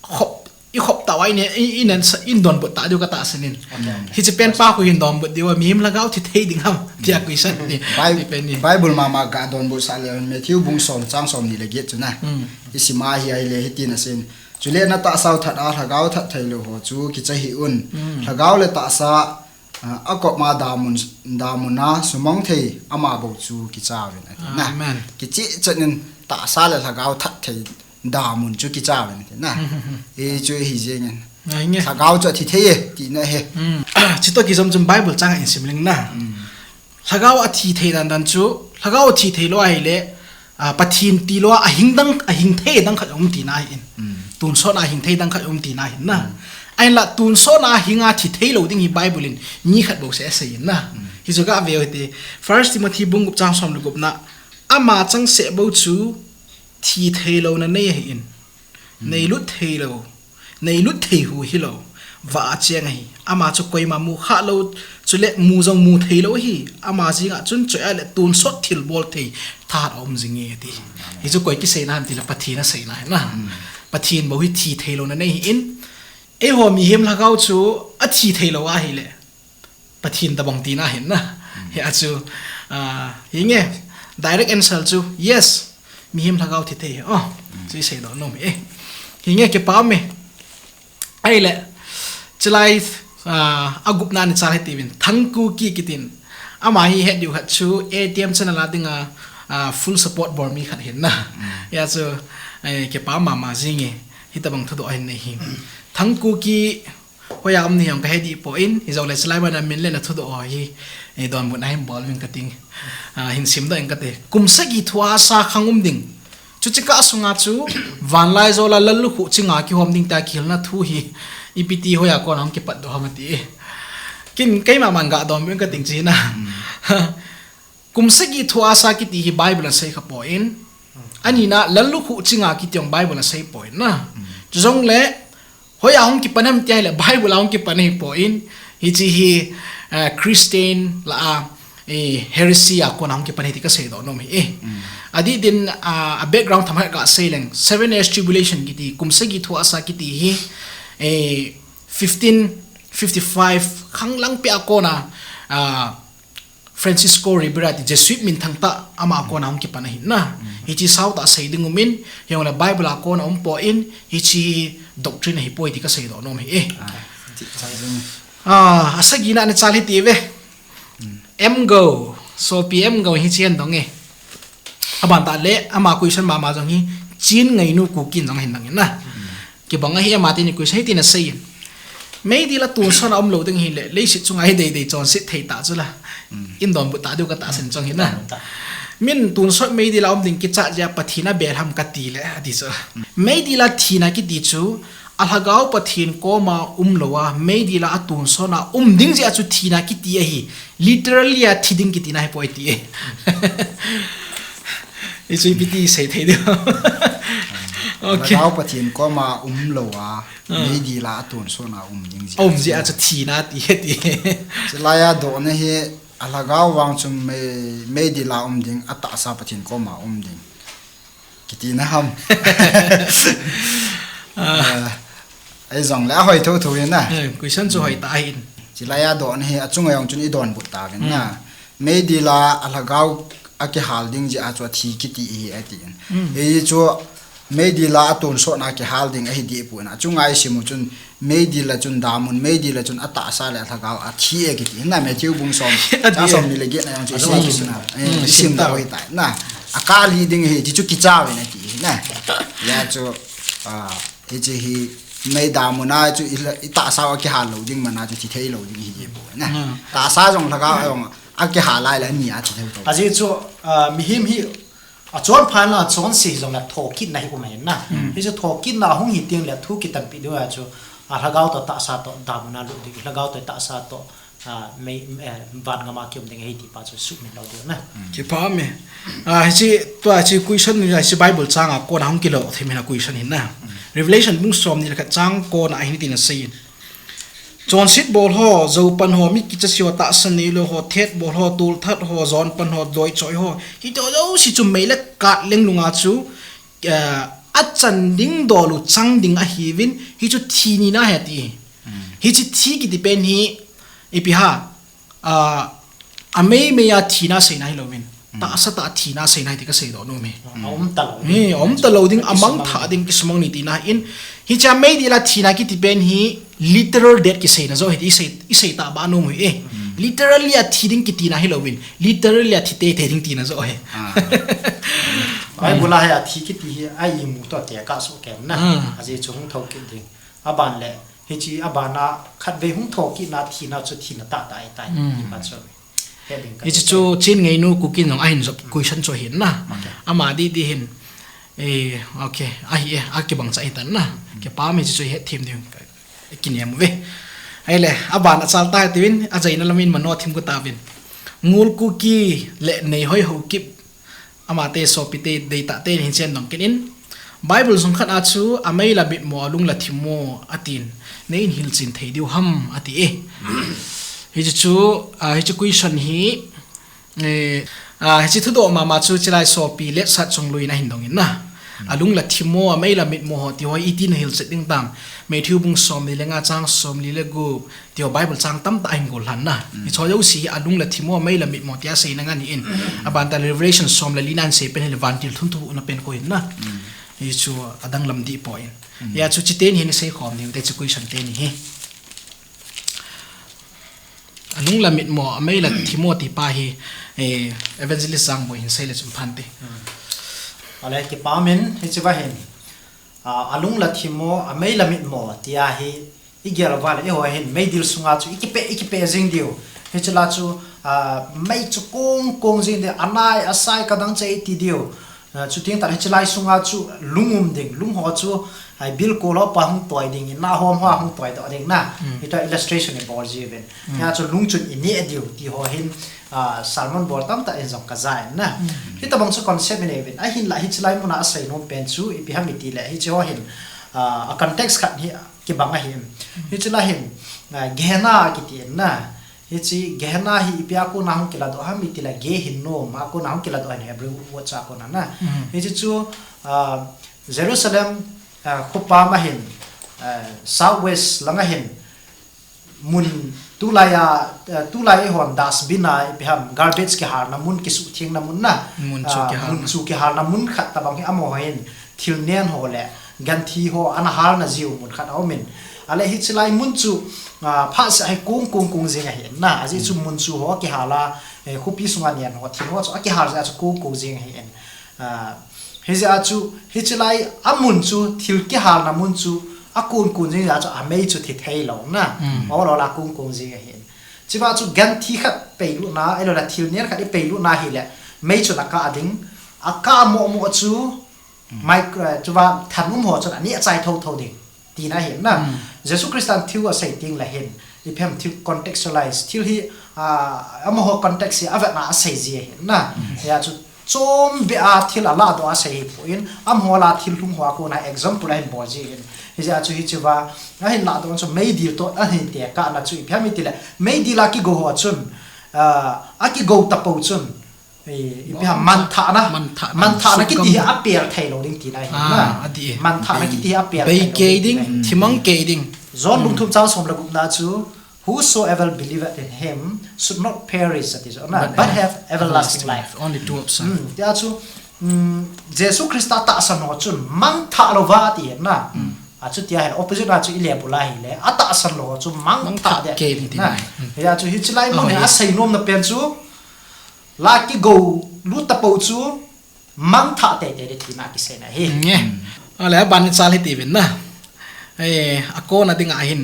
khop, ikhop tah uva ine, i, inen sa, in donbut tah diu katahsan in. Okay, okay. Hiche pen pa khu hin donbut diu, mihem lhagao thi thei ding ham, tia question ni. Bi-, ti pen ni. Bible mama ga donbut sah le, Matthew bung som chang somni le get chu na. Mm. Isim a hi ahile hitin asei in. Chule natahsa u that a lhagao that theilou ho chu kicha hih un. Mm. Lhagao le tahsa, ah, akop ma damun, damun a sumang thei ama bou chu kicha uvin ati na. Amen. Kichih chan in tahsa le lhagao that thei damun chu kicha uvin ati na. Hichu hi jeng in. Ngai nge. Lhagao chu athi thei e, tina ahi. Mm. Chutoh kijom chun Bible chang in sim leng na. Mm. Lhagao athi thei dan dan chu, lhagao athi thei lou ahile, ah, Pathen tilou a ahing dang, ahing thei dang khat um tina ahin. Mm. Tonsot a ahing thei dang khat um tina ahin na. Mm. Ahinla tonsot a ahing a thi thei lou ding hi Bible in mi khat bou seh asei in na. Mm. Hichu gave u hite, First Timothy bung gup chang som le gup na, ama changseh bou chu thi thei louna nei ahin. Neilut thei lou, neilut thei hu hilou, vah a cheng ahi. Ama chu koima mu khah lou, chule mu jong mu thei lou ahi. Ama jeng a chun choi a le tonsot thilbol thei thahat aum jing e ati. Hichu koi kiseina ham tile Pathen aseina ahi na. Hmm. Pathen bou hi thi thei louna nei ahin. Eiho mihem lhagao chu athi thei lou ahile. Pathen tabang tina ahin na. Hmm. Hia chu, ah, hinge, direct answer chu, yes, mihem lhagao thi thei. Oh, hmm, chu isei doh nom e. Hinge, kipa me. Ahile, chulai, Ah, agupna ni chal hitiuvin, Thangkuki kitin. Ama hi het diu khat chu A T M channel a dinga, ah, full support bol mi khat ahin na. Hijeh chun, eh, kipah mama jinge. Hitabang thudoh ahin nei hi. Thangkuki hoiya um nahim jong kahe dih poi, hijongle chulai muna min le na thudoh ho hi, eh, donbutna hin bol uvin kating. Ah, hin simdoh ing kate. Kum sagi thua asa khang um ding. Chuche kah sunga chu, vanlaijol a lallukhuh chinga kihom ding tia kihilna thu hi, ipi ti hoiya kona hung kipatdoh ham ati. Kin keima man ga donbut ing kating chu hina. Kum sagi thua asa kiti hi Bible in asei kha poi. Anina lallukhuh chinga kiti jong Bible in asei poi na. Chujongle, hoiya hung kipan ham tia ahile Bible a hung kipan ahipoi. Hiche hi, eh, Christian lah a, eh, heresy a kona hung kipan ahi ti kaseidoh nom ahi. Adih din, ah, a background themkhat gasei leng, Seven Years Tribulation kiti, kum sagi thua asa kiti hi, eh, fifteen fifty-five khang lang peh a kona, ah, Francisco Ribera ti Jesuit minthang tah ama a kona hung kipan ahin na. Hiche sao tah sei ding umin, hijongle Bible a kona um poi, hiche doctrine ahipoi ti kaseidoh nom ahi. Ah, asagina ni chal hitiuve. M Go, sopi M Go hiche hin dong e. Aban tah le, ama question mama jong hi, Chin Ngainu Kuki in jong ahin dong in na. Kibang ahi ama teni question hitin asei in. Meidil a tonsot a umlou ding ahile, leiset chunga hi deidei chonset thei ta chu la. In donbut ta diu katahsan chong hi na. Min tonsot meidil a um ding kichat jeh a Pathen in abel ham kati le, ati chu. Meidil a thina kiti chu, a lhagao Pathen koma umlou a, meidil a atonsot a um ding jeh a chu thina kiti ahi. Literally a thi ding kitina ahipoi ti e. Hichu ipi ti sei thei diu. Okay. Lhagao Pathen koma umlou a, meidil a atonsot a um ding jeh a. Um jeh a chu thina ti e ti. Chulai a dohna hi a lhagao vang chu mei, meidil a um ding, atahsa Pathen koma um ding. Kitina ham. Ah, ahijongle ahoi thotho hin na. Eh, question chu hoi tah ahin. Chulai a dohna hi achunga jong chun idonbut tauvin na. Meidil a alhagao a kihal ding jeh a chu athi kiti ahi atin. Hichu meidil a atonsot a kihal ding ahi dih poi na. Achunga isim u chun meidil a chun damun, meidil a chun atahsa le alhagao athi e kiti. Hina Matthew bung som, chang somni le get na jong chu isim na. Eh, isim na hoi tai na. Akah li ding ahi, ti chu kicha uvin ati na. Hijeh chun, ah, hiche hi mei damun a chu i la, itahsa u akihal lou ding man a chu thi thei lou ding ahi dih poi na. Tahsa jong lhagao jong akihal lai le ani a thi thei thou. Ajeh chu, ah, mihem hi achonphat la achonse hijongle thokitna hi um ahin na. Hichu thokitna hung hi teng le thu kitanpeh diu a chu, a lhagao toh tahsa toh damun a lut ding, lhagao toh tahsa toh, ah, mei, eh, van gam a kium ding ahi ti pa chu sumil lou diu na. Kipah me. Ah, hiche, tua hiche question ni, hiche Bible chang a kona hung kilo thei mina question hin na. Revelation bung somni le khat chang kona ahin tin asei in. Chonset bol ho, jou pan ho, mi kicha se ho, tahsa neilou ho, thet bol ho, tolthat ho, jon pan ho, doichoi ho. Hiti ho jouse chu mei le kat lenglunga chu, eh, achan ding dol u chang ding ahiuvin, hichu thi nina ahi ati. Hiche thi kiti pen hi, ipi ham, ah, ameimei a thina seina hilouvin. Tahsa tah a thina seina ahi ti kaseidoh nom e. A um talou ding, a mangthah ding kisumang ni tina ahin. Hiche a meidil a thina kiti pen hi literal death kiseina joh ahi ti isei, isei tah ba nom u hi e. Literally a thi ding kitina hilouvin. Literally a thi teitei ding tina joh ahi. Bible a hi athi kiti hi a imu toh tekah soh kem na. Ajeh chu hung thokit ding. Aban le, hiche aban a khatvei hung thokitna thina chu thina tahtah ahitai. Hiche chu Chin Ngainu Kuki in jong ahin jop question chu ahin na. Ama didi hin. Eh, okay. Ahi e, akibang cha ahitan na. Kipah me hiche chu ihet them diu. Kinem uve. Ahile, aban a chal ta tiuvin, achaina lam in mano thim kit tauvin. Ngul Kuki le Neihoi Haokip Amate sopite deitah ten hichen dong kit in, Bible sung khat a chu, amei la mitmo, alung la thimmo, atin, neihin hilchen thei diu ham, ati e. Hiche chu, ah, hiche question hi, eh, ah, hiche thudoh mama chu, chilai sopi Letsat Chongloi in ahin dong in na. Alung la thimmo, amei la mitmo ho, ti ho, iti na hilchet ding tam. Matthew bung somni le nga chang somli le gup, Ti ho Bible chang tamtah ahin gollhan na. Hiche ho jouse hi alung la thimmo, amei la mitmo tia seina ngen ahin. Aban tah le Revelation som le li na asei pen hi le vantil thun thuhna pen koi hin na. Hichu adang lam dih poi. Hijeh chun chuteni hi isei khom diu te chu question teni hi. Alung la mitmo, amei la thimo ti pa hi, eh, Evangelist Jangboi hin sei le chun phante. Ale, kipa min, hiche va hin. Ah, alung la thimo, amei la mitmo, tia hi, i gel uva le, eiho hin, meidil sunga chu, i kipe, i kipe jing diu. Hiche la chu, ah, mei chu kong, kong jing diu, anai, asai, kadang chai ti diu. Ah, chuteng tah le hiche lai sunga chu lung um ding, lung ho chu, ai, bilkol ho pa hung toi ding, in na hom ho hung toi doh ding na. Mm. Hitia illustration i bol jiuvin. Mm. Hia chu lungchun i neh diu ti ho hin, ah, sermon bol tamtah in jong ka ja in na. Mm. Hitabang chu concept i nei uvin. Ahinla hiche lai muna a seinom pen chu ipi ham i ti le, hiche ho hin, ah, a context khat hi kibang ahi. Mm. Hiche lai hin, ah, Gehenna kiti in na. Hiche Gehenna hi ipi a kona hung kiladoh ham i ti le, Gehinnom a kona hung kiladoh ahin, Hebrew word a kona na. Mm. Hiche chu, ah, Jerusalem, ah, khopam a hin, ah, south west lang a hin, mun tulai a, ah, tulai eihon dustbin a ipi ham, garbage kihalna mun, kisuhthengna mun na. Mun chu ah, kihalna. Mun chu kihalna mun khat tabang hi amaho hin thil nen ho le ganthi ho ana halna jiu mun khat a um in. Ale hiche lai mun chu, ah, phatseh a hi kong kong kong jing ahi in na. Ajeh chu mun chu ho kihal a, eh, khopi sunga nen ho thil ho chu akihal jeh a chu kong kong jing ahi in. Ah, hijeh a chu, hiche lai a mun chu, thil kihalna mun chu, a kon kon jing jeh a chu, amei chu thi thei lou na. Mm. Ol ol a kon kon jing ahi in. Chuva chu ganthi khat pei lutna, ahilou le thil nen khat i pei lutna hile, mei chun a kah ding, a kah moh moh chu, Mm. micro, chuva thanum ho chun aneh chai tho tho ding. Tina ahi na. Mm. Jesu Christan thil asei teng le hin, ipi ham thil contextualize, thil hi, ah, amaho context hi avetna a asei ji ahi na. Mm. Hia chu chom beh a thil a ladoh a asei hi poi, amaho la thil lhung ho a kona example ahin bol ji ahi. Hijeh a chu hiche va, ahin ladoh chu meidil toh ahin tekahna chu ipi ham i ti le, meidil a kigou ho chun, ah, a kigou tapou chun, Eh, ipi ham, manthahna. Manthahna. Manthahna kiti hi apel thei lou ding tina ahi na. Ah, ati e. Manthahna kiti hi apel thei lou ding tina ahi. Bei kei ding, thimang kei ding. John bung thum chang som le gupna chu, "Whosoever believeth in him should not perish," ati chu na, but have everlasting life. Only two options. Hmm, tia chu, hmm, Jesu Christa tahsan ho chun mangthah louva ati na. Hmm. A chu tia hile opposite a chu i le bul a hile, atahsan lou ho chu mangthah ding kei ding tina ahi. Hmm. Tia chu hiche lai mun hi asei nomna pen chu, la kigou lut tapou chu mangthah teitei ding tina kiseina ahi. Nge. Ale, aban i chal hiti uvin na. Eh, akona dinga hin.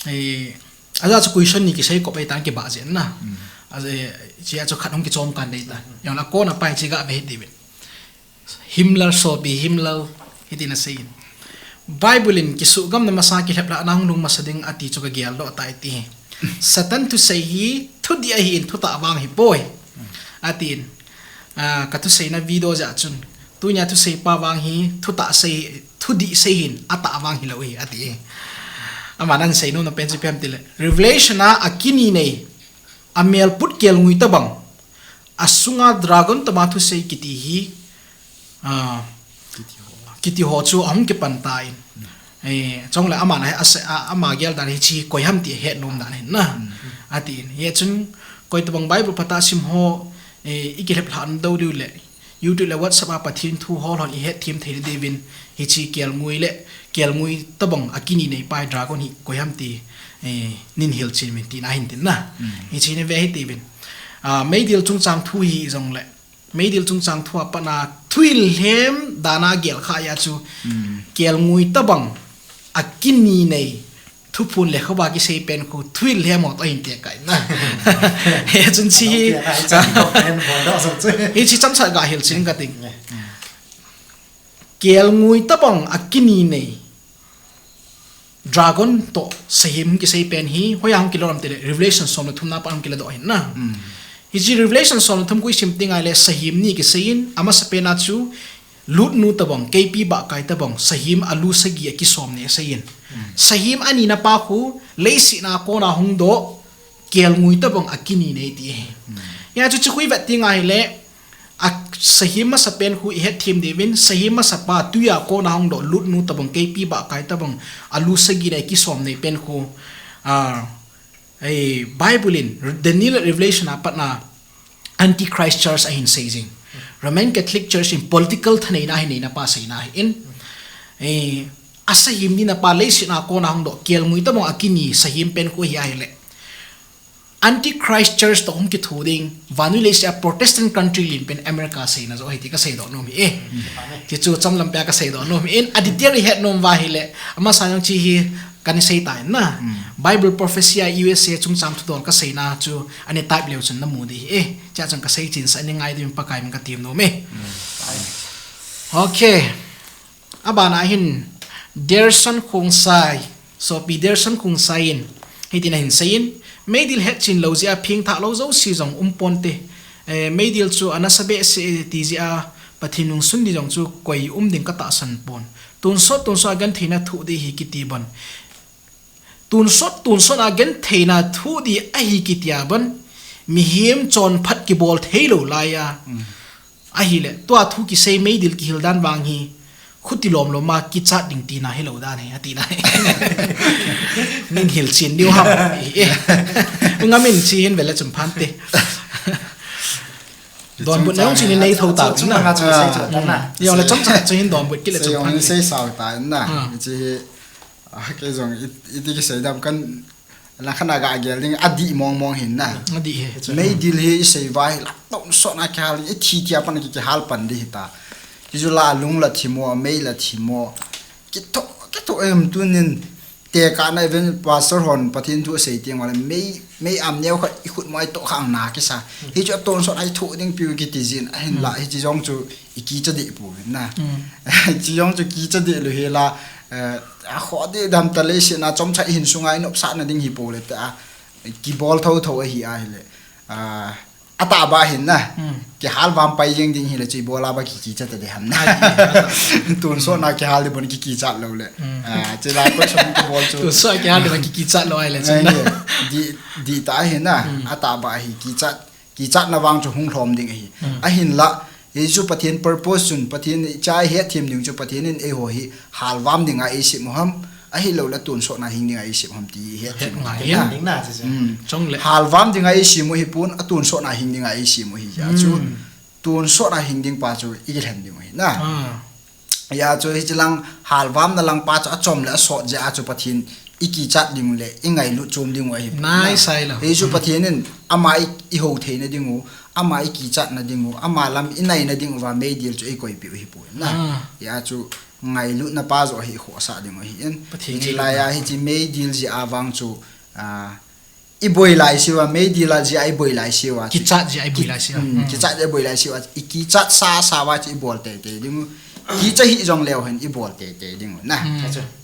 Eh, aja chu question ni kisei kop ahitan kibah jeh na. Mm. Aja, eh, chia chu khat hung kichom kan dei ta. Mm. Jong la akona pai chi ga ve hiti uvin. Himlal sopi, himlal, hiti na sei in. Bible in kisuhgamna masa kilheplhahna hung lhung masa ding ati chu ka geldoh tai ti hi. Satan thusei hi, thudih ahi in, thutah vang hi poi. Ati in, ah, ka thuseina video jeh chun. Tunia thusei pa vang hi, thutah sei, thudih sei hin, atah vang hilou hi, ati hi. Aman ahin sei nomna pen chu ipi ham ti le. Revelation a, akini nei, amel put kelngoi tabang. Asunga dragon tobang thusei kiti hi, ah, kiti ho chu ahung kipan tan. Eh, chule aman a, a, a, ama gel dan hiche koi ham ti ahet nom dan ahin na. Mm. Ati in. Hia chun koi tabang Bible phatah a sim ho, eh, i kilheplhah dou diu le, YouTube le WhatsApp a Pathen thu hol hon i hetthem thei diuvin, hiche kelngoi le, kelngoi tabang akini nei pa dragon hi koi ham ti, eh, nin hilchen uvin tina ahin tin na. Mm. Hiche nei ve hiti uvin. Ah, meidil chungchang thu hi jong le, meidil chungchang thu a pat a thuhil lhem dan a gel kha a chu, mm, kelngoi tabang akini nei thuphon le khovah kisei pen khu thuhil lhem ho toh ahin tekah in na. Hia chun hiche hi, hiche chamsat ga hilchen ka ting. Kelngoi tabang akini nei dragon toh sahem hung kisei pen hi, hoiya hung kilo ham ti le, Revelation som le thumna a pat hung kiladoh ahin na. Mm. Hiche Revelation som le thum khu i sim teng le sahem ni kisei in, amasapen a chu lutnu tabang, keipi bahkai tabang, sahem alu sagi akisom nei asei in. Mm. Sahem anina pa khu, leiset a kona hung doh, kelngoi tabang akini nei ti ahi. Mm. Hia chu chu khu i vet teng le, a sahem masapen khu i hetthem diuvin, sahem masa pa tui a kona hung doh lutnu tabang, keipi bahkai tabang, alu sagi nei kisom nei pen khu, ah, eh, Bible in, Daniel Revelation a pat a Antichrist Church ahin sei jing. Roman Catholic Church in political thaneina ahin neina pa seina ahi in. Eh, asahem nina pa leiset a kona hung doh, kelngoi tabang akini sahem pen khu hi ahile. Antichrist Church toh hung kithu ding, vannoi leiset a Protestant country lenpen America seina joh ahi ti kaseidoh nom ahi e. Ti chu chomlam pea kaseidoh nom ahi in, a detail ihet nom uva ahile, amasa jong hiche hi kana sei tan na. Bible prophecy a U S A chungchang thudol kaseina chu ana type leu chun namu ding ahi e. Hichea chun kasei chensah in ngai diuvin Pakai min katem nom e. Okay. Abana hin Derson Khongsai, sopi Derson Khongsai in hitin ahin seiyin, meidil hetchen lou jeh a phengthah lou jouse jong um ponte. Eh, meidil chu anasa behseh ti jeh a Pathen nungsun ding jong chu koi um ding katahsan pon. Tonsot, tonsot a gentheina thoh ding ahi kiti bon. Tonsot, tonsot a gentheina thoh ding ahi kitia bon. Mihem chonphat kibol theilou laiya. Ahile, tua thu kisei meidil kihil dan vang hi, khuti lomlom a kichat ding tina hilou dan ahi, atina ahi. Nin hilchen diu ham. Eh. Ngamin hiche hin vele chun phante. Donbutna jong hiche hin nei thou ta. Chomcha, chomcha, chomcha, chomcha. Jong le chomcha chu hin donbut kit le chun phante. Sei sao ta na. Hiche hi, ah, kei jong it-, iti kisei dam kan Langkhat a gagel ding, adih mong mong hin na. Adih hi. Meidil hi isei uva hi la, tonsot a kihal, ithi tia pat a ki, kihal pan ding hita. Hichu la alung la thim o, amei la thim o. Kithoh, kithoh em tunin tekahna even pastor hon Pathen thu asei teng uva le mei, mei am neo khat ikhut mo a itoh khah a na kisa. Hichu atonsot a ithoh ding piu kiti jin ahin la, hiche jong chu ikicha deh pouvin na. Hiche jong chu kicha deh lou hi la, eh, akhoh deh dam ta leiset a chomcha ihin sunga inopsahna ding hi pou le ta, kibol thou thou ahi ahile. Ah, atahbeh hin na. Kihal vam pai jeng ding hile chu ibola ba ki, kicha ta ding ham na. Tonsot a kihal ding bon ki, kichat lou le. Ah, hiche la ko chom kibol chu. Tonsot a kihal ding ba ki, kichat lou ahile chu. Dih, dih ta ahi na. Atahbeh hi kichat, kichatna vang chu hung lhom ding ahi. Ahin la, hichu Pathen purpose chun, Pathen cha hethem ding chu Pathen in eiho hi halvam dinga eisem u ham, ahilou le tonsot a hing dinga eisem u ham ti hethem ngai ding na. Halvam dinga eisem u hi pon, atonsot a hing dinga eisem u ahi jeh chu. Tonsot a hing ding pa chu ikilhen ding u ahi na. Hia chu hiche lang halvamna lang pa chu achom le asot jeh a chu Pathen ikichat ding u le ingailut chom ding u ahi. Hichu Pathen in ama i, ihou theina ding u, ama ikichatna ding u, ama lam inaina ding uva meidil chu eikoipeh u ahi poi na. Hia chu ngailutna pa joh hi ikhohsah ding u ahin. Hiche laiya hiche meidil jeh a vang chu, ah, iboi laiseuva, meidil a jeh a iboi laiseuva. Kichat jeh a iboi laiseuva. Kichat jeh a iboi laiseuva. Ikichat sa, sa uva chu ibol teitei ding u. Kicha hih jongleu hen ibol teitei ding u na.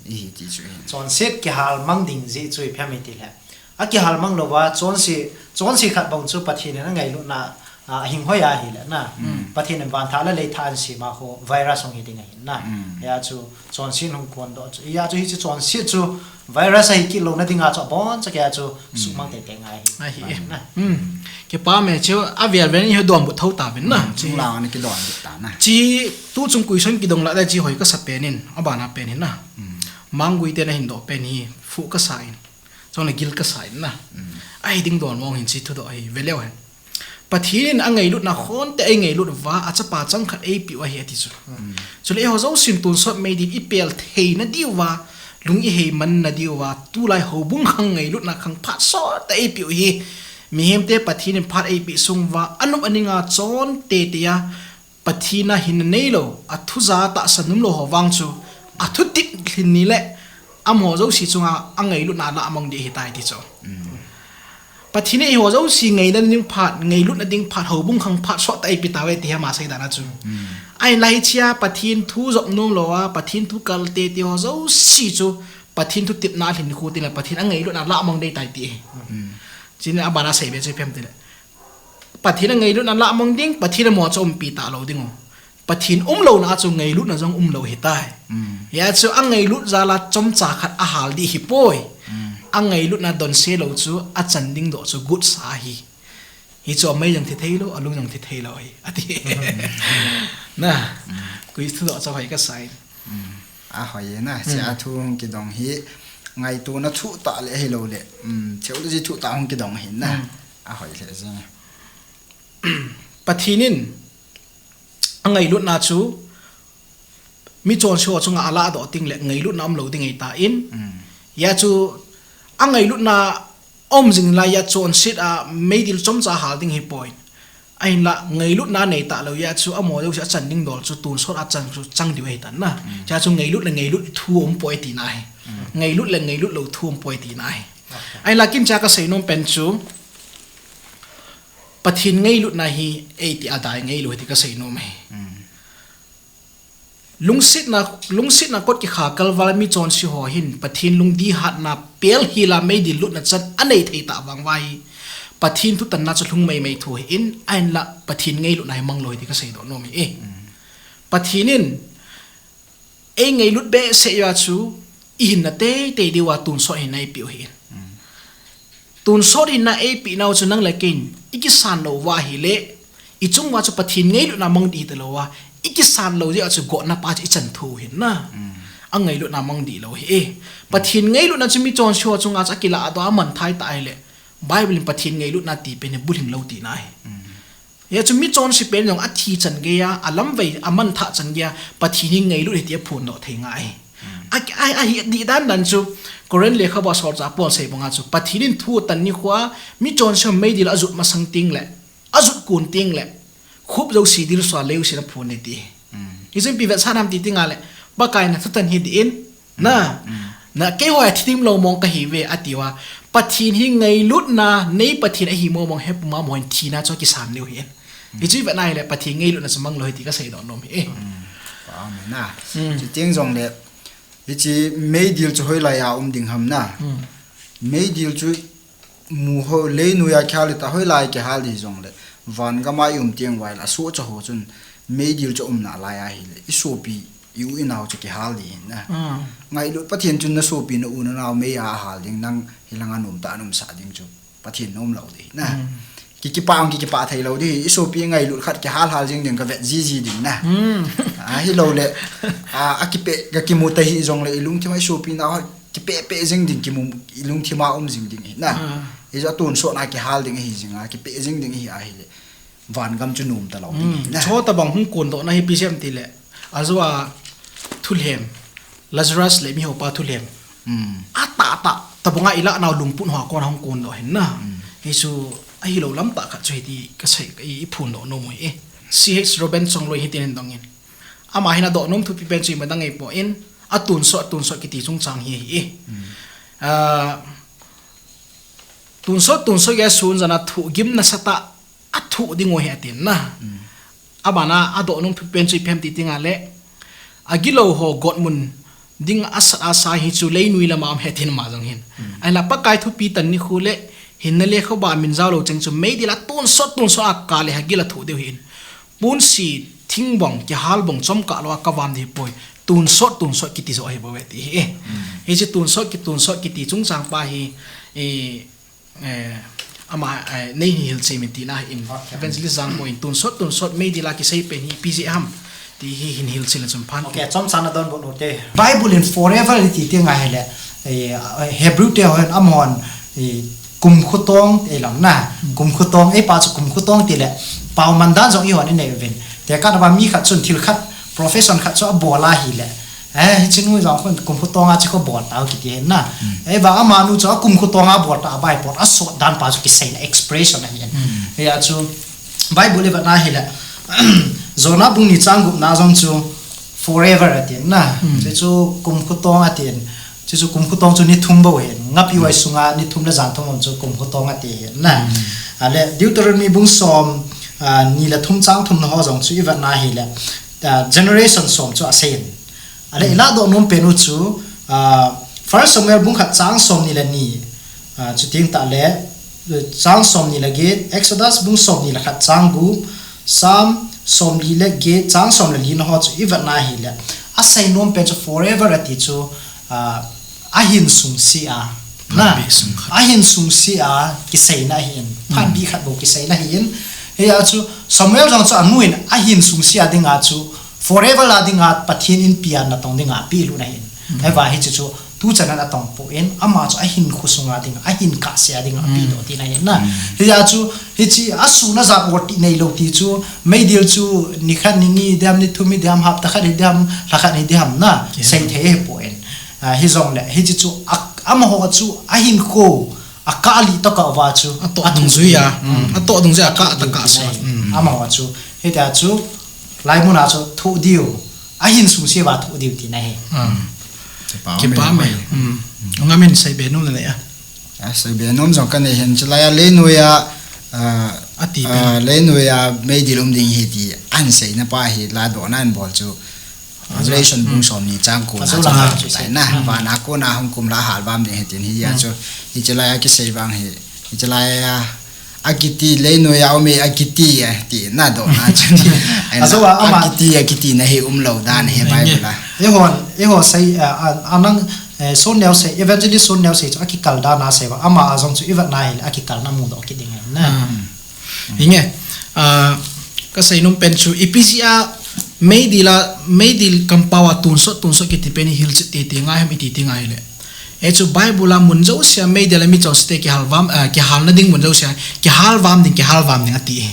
Ihi ti chu hin. Chonset kihal mang ding jeh chu ipi ham itile, akihal mang louva chonse, chonse khat bang chu Pathen in angailutna, ah, ahing hoi ahile na. Pathen in vanthah le leithah asem a khu virus hung hi ding ahin na. Hia chu chonset hung phondoh chu. Hia chu hiche chonset chu virus ahi kit louna dinga chu abonchan kei a chu sumang teitei ngai ahi. Kipah me chu avel vel in ihin donbut thou tauvin na. Chunglang a kidonbut ta na. Hiche tuchung question kidong lah ding hiche hoi kasa pen in, abana pen hin na. Manggui ten ahin doh pen hi phuh kasa in. Chule gil kasa in na. Ahi ding don mong hin hiche thudoh hi veleu hen. Pathen in angailutna khonte eingailut uva, achapa changkhat eipeh u ahi ati chu. Chule eiho jousen tonsot meidil ipel theina diuva, lung iheimanna diuva, tulai houbung khang ngailutna khang phat sottah eipeh u hi. Mihemte Pathen in phat eipeh sung uva, anop aninga chon teitei a, Pathen a hinna neilou, athuja tahsan umlou ho vang chu, athutep lhin ni le, amaho jouse chunga angailutna alah mang ding ahitai ti chu. Pathen in eiho jouse ngaina ding phat, ngailutna ding phat, houbung khang phat sottah eipeh tauve ti hi ama seidan a chu. Ahinla hichea Pathen thu jop nomlou a, Pathen thu kal teitei ho jouse chu, Pathen thutepna alhin khu tile, Pathen angailutna alah mang ding ahitai ti ahi. Chule abana seibe chu ipi ham tile, Pathen angailutna alah mang ding, Pathen in amaho chu umpi talou ding u. Pathen umlouna a chu ngailutna jong umlou ahitai. Hia chu angailut jal a chomcha khat ahal ding ahipoi. Angailutna donse lou chu achan ding doh chu gutsa ahi. Hichu amei jong thi theilou, alung jong thi theilou ahi, ati. Na, koi thudoh chu hoi kasa in. Ahoi e na, hiche a thu hung kidong hi, ngaitona thuh tah le ahilou le, theology thuh tah hung kidong ahin na. Ahoi lheh jeng e. Pathen in angailutna chu mi chonse ho chunga alahdoh tengle ngailutna umlou ding ahitan. Hia chu angailutna Aum jing lai a chonset a meidil chomcha hal ding hipoi. Ahinla ngailutna nei talou a chu amaho jouse achan ding dol chu tonsot a chang chu chang diu ahitan na. Chua chu ngailut le ngailut thu umpoi tina ahi. Ngailut le ngailut lou thu umpoi tina ahi. Ahinla kin cha kasei nom pen chu Pathen ngailutna hi eiti adai ngailou ahi ti kasei nom ahi. Lungsetna, lungsetna kot kikha kalval mi chonse ho hin Pathen lungdihatna pel hila meidil lutna chan anei thei tah vang uva hi Pathen thutanna chu lhung maimai thu ahin, ahinla Pathen ngailutna hi manglou ahi ti kasei doh nom ahi. Pathen in eingailut behseh uva chu ihinna teitei diuva tonsot hinna eipeh u ahin. Tonsot hinna eipeh nau chu nang le keiin ikisan lou uva ahile, ichung uva chu Pathen ngailutna mang dih talou uva, ikisan lou jeh a chu gotna pa chu ichan thou ahin na. Angailutna mang dih lou ahi. Pathen ngailutna chu mi chonse ho chunga chu akilah doh a amanthah ahitai le, Bible in Pathen ngailutna ti pen hi bulhing lou tina ahi. Hia chu mi chonse pen jong athi chan geiya, alamvai amanthah chan geiya, Pathen hi ngailut ahi ti aphondoh thei ngai ahi. A, a, ahi dih dan dan chu Corinth lekhabu a solchah Paul sei banga chu Pathen in thu atan nikhoa mi chonse ho meidil a ajot masang teng le, ajot kon teng le, khup jouse dilsua leusen aphon ding ti. Hichun ipi vetsah ham ti tengle, Pakai na thutan hi dih in, na, na keiho a thi dimlou mong kahiuve atiuva. Pathen hi ngailutna nei Pathen ahi mong mong hepuma amaho hin thina chu akisan diu ahin. Hichu ivet na ahile Pathen ngailutna chu manglou ahi ti kasei doh nom ahi. Amen na. Chuteng jongle, hiche meidil chu hoilai a um ding ham na. Meidil chu mu ho, leinoi a kihal ta hoilai kihal ding jongle, van gam a i um teng uva ahile, asohcha ho chun meidil chu aum nalai ahile, i sopi, i u i nao chu kihal ding ahi na. Ngailut Pathen chun na sopi na u na nao mei a ahal ding, nang hilanga nomtah a na umsah ding chu Pathen na um lou ding ahi na. Ki, kipah ang ki, kipah thei lou ding ahi, i sopi ngailut khat kihal hal jing ding kavet jiji ding na. Ahilouleh, a, akipeh, kakimu ta hih jongle i lungthim a i sopi nao kipeh peh jing ding, kimu, i lungthim a um jing ding ahi na. Hichu atonsot na kihal ding ahi jing a, kipeh jing ding ahi ahile, van gam chu nom talou ding ahi na. Chutobang hung kondohna hi ipi jeh ham tile, ajou a thulhem, Lazarus le mihopa thulhem, atahtah tobanga ilah nau lungput hoa kona hung kondoh ahin na. Hichu ahilou lamtah khat chu ahi ti kasei, i, iphondoh nom u ahi. C H Robinson loi hitin ahin dongin, ama hin adoh nom thupi pen chu imadang ahipoi, atonsot, tonsot kiti chungchang hi ahi. A, tonsot, tonsot geiya sun jana thohgim nasatah athoh diu ahi atin na. Abana adoh nom thupi pen chu ipi ham ti tengle, agilou ho gotmun ding asat asa hichu leinoi lama um ahi atin ama jong hin. Ahinla Pakai thupi tan nikho le hinna lekhabu a min jaolou cheng chu meidil a tonsot, tonsot a kale agil athoh diu ahin. Ponsi thingbong, kihal bong chomkah lou a kavam ding ahipoi. Tonsot, tonsot kiti joh ahibouve ti ahi. Hiche tonsot, ki, tonsot kiti chungchang pa hi, e, ama, e, nei hin hilchen in tina ahin. Evangelist Jangmo in tonsot, tonsot meidil a kisei pen hi ipi jeh ham ti hi hin hilchen le chun phan. Chomcha na donbut u te. Bible in forever iti tengle, e, Hebrew te hon amahon, e, kumkhu tong ti lang na. Kumkhu tong, eipa chu kumkhu tong tile, pao man dan jong eihon inei uvin. Tekah na va mi khat chun thil khat, profession khat chu abol ahile, hiche nu jong khun kumkhu tong a chu kho bol tao kiti ahin na. Eiva amanu chu akumkhu tong a bol ta, a Bible asot dan pa chu kiseina expression ahin. Hia chu Bible ivet na ahile, Jonah bung ni chang gup na jong chu forever atin na. Chuchu kumkhu tong atin. Chuchu kumkhu tong chu ni thum bou ahin. Ngapi vai sunga ni thum le jan thum um chu kumkhu tong ati ahin na. Ale Deuteronomy bung som, a, ni le thum chang thum na ho jong chu ivet na ahile, a, generation som chu aseiyin. Ale iladoh nom pen u chu, a, First Samuel bung khat chang som ni le ni, a, chuteng tahle, chang som ni le get, Exodus bung som ni le khat chang gup, Psalm som li le get chang som le li na ho chu ivet na ahile, asei nom pen chu forever ati chu, a, ahin sungse a, na, ahin sungse a kiseina ahin, phat bih khat bou kiseina ahin. Hia chu Samuel jong chu anu in ahin sungse a dinga chu forever a dinga Pathen in pian natong dinga apeh lut ahin. Eiva hiche chu tuchan a natong poi, ama chu ahinkho sunga dinga, ahin kahse a dinga apeh doh tina ahin na. Hia chu hiche asun ajat ot ti neilou ti chu meidil chu nikhat ni ni diham, ni thum hi diham, hapta khat hi diham, lha khat hi diham na, seithei ahipoi. A, hijongle hiche chu a, amaho chu ahinkho Akah li toh kah uva chu. Atoh dungjuia. Hmm. Atoh dungjuia akah toh kah sa. Hmm. Amaho chu. Hitia chu. Laimun a chu thoh diu. Ahin sungse uva thoh diu tina ahi. Hmm. Kipa mai. Hmm. Ngamin seibe nom nalai a. A, seibe nom jong kanei hin chulai a leinoia, a, ati pen. A, leinoia meidil um ding ahi ti ahin seina pa hi ladohna ahin bol chu. Revelation bung somni chang ko na chu. Vana kona hung kum la halvam ding ahi tin hia chu. Hiche lai a kisei vang hi. Hiche lai a akiti leinoia um e akiti e tina dohna chu. Akiti, akiti na hi umlou dan ahi Bible a. Eiho, eiho sei, a, a, anang, eh, Son Neo sei, Evangelist Son Neo sei chu akikal dan a sei uva. Ama a jong chu ivet na hile akikalna mudoh kit ding ahi na. Hinge, ah, kasei nom pen chu, ipi jeh a meidil a, meidil kampao a tonsot, tonsot kiti pen hi hilchet tete ngai ham iti ti ngai le. Hichu Bible a mun jousea meidil a michonse te kihalvam, ah, kihalna ding mun jousea, kihalvam ding, kihalvam ding ati e.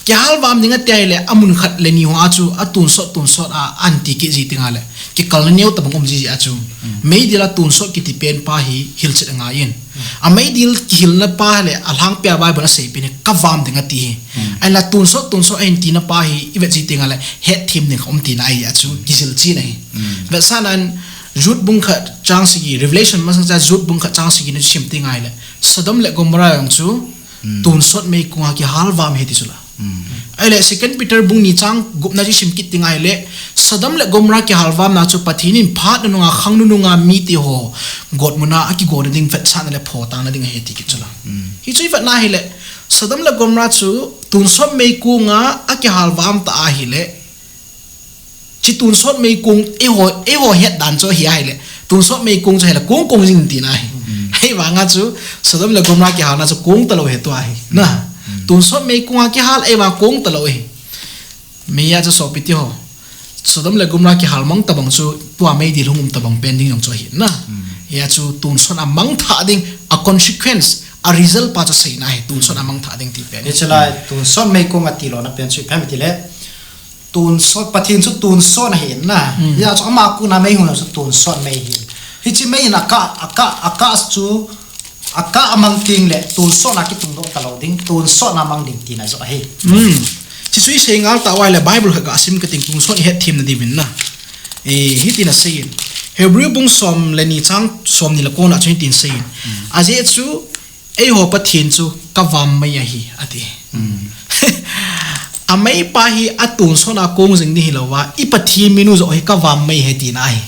Kihalvam ding ati ahile, amun khat le ni hoa chu, atonsot, tonsot a, anti kit ji ti ngai le. Kikalna neo tabang um jiji a chu. Meidil a tonsot kiti pen pa hi hilchet angai in. A meidil kihilna pa le alhangpia Bible a sei pen hi kavam ding ati hi. Ahinla tonsot tonsot ahin tina pa hi ivet ji tenga le hetthem ding kha um tina ahi a chu kijil china ahi. Vetsahnan Jude bung khat chang sagi, Revelation masang cha Jude bung khat chang sagi na sim tenga le Sodom le Gomorrah jong chu tonsot meikonga kihalvam ahi ti chu la. Ahile Second Peter bung ni chang gupna chu sim kit tenga le Sodom le Gomorrah kihalvamna chu Pathen in phat nununga khang nununga mite ho gotmuna akigona ding vetsahna le photangna ding ahi ti kit chu la. Hichu ivetna hile Sodom le Gomorrah chu tonsot meikonga akihalvam ta ahile Chi tonsot meikong, eiho, eiho het dan chu hi ahile. Tonsot meikong chu ahile, kong kong jing tina ahi. Hivanga chu, Sodom le Gomorrah kihalna chu kong talou ahi tua hi. Na, tonsot meikonga kihal, eivang kong talou ahi. Meiya chu sopi teho. Sodom le Gomorrah kihal mang tabang chu, tua meidil hung um tabang pen ding jong chu ahi. Na, hia chu tonsot a mangthah ding, a consequence, a result pa chu seina ahi, tonsot a mangthah ding ti pen. Hiche lai, tonsot meikong ati louna pen chu, ipi ham itile, Tonsot, Pathen chu tonsot ahi na. Hia chu ama kona mei hung chu tonsot mei ahi. Hiche mei in akah, akah, akah chu, akah amang teng le, tonsot na kitungdoh talou ding, tonsot na mang ding tina joh ahi. Hichu isei ngal tauva le Bible kha gasim kating tonsot ihet themna diuvin na. E, hitin asei in. Hebrew bung som le ni chang som ni le kona chun hitin asei in. Ajeh chu, Eiho Pathen chu kavam mei ahi, ati. Amei pa hi atonsot a kong jing ding hilouva, i Pathen min u joh hi kavam mei ahi tina ahi.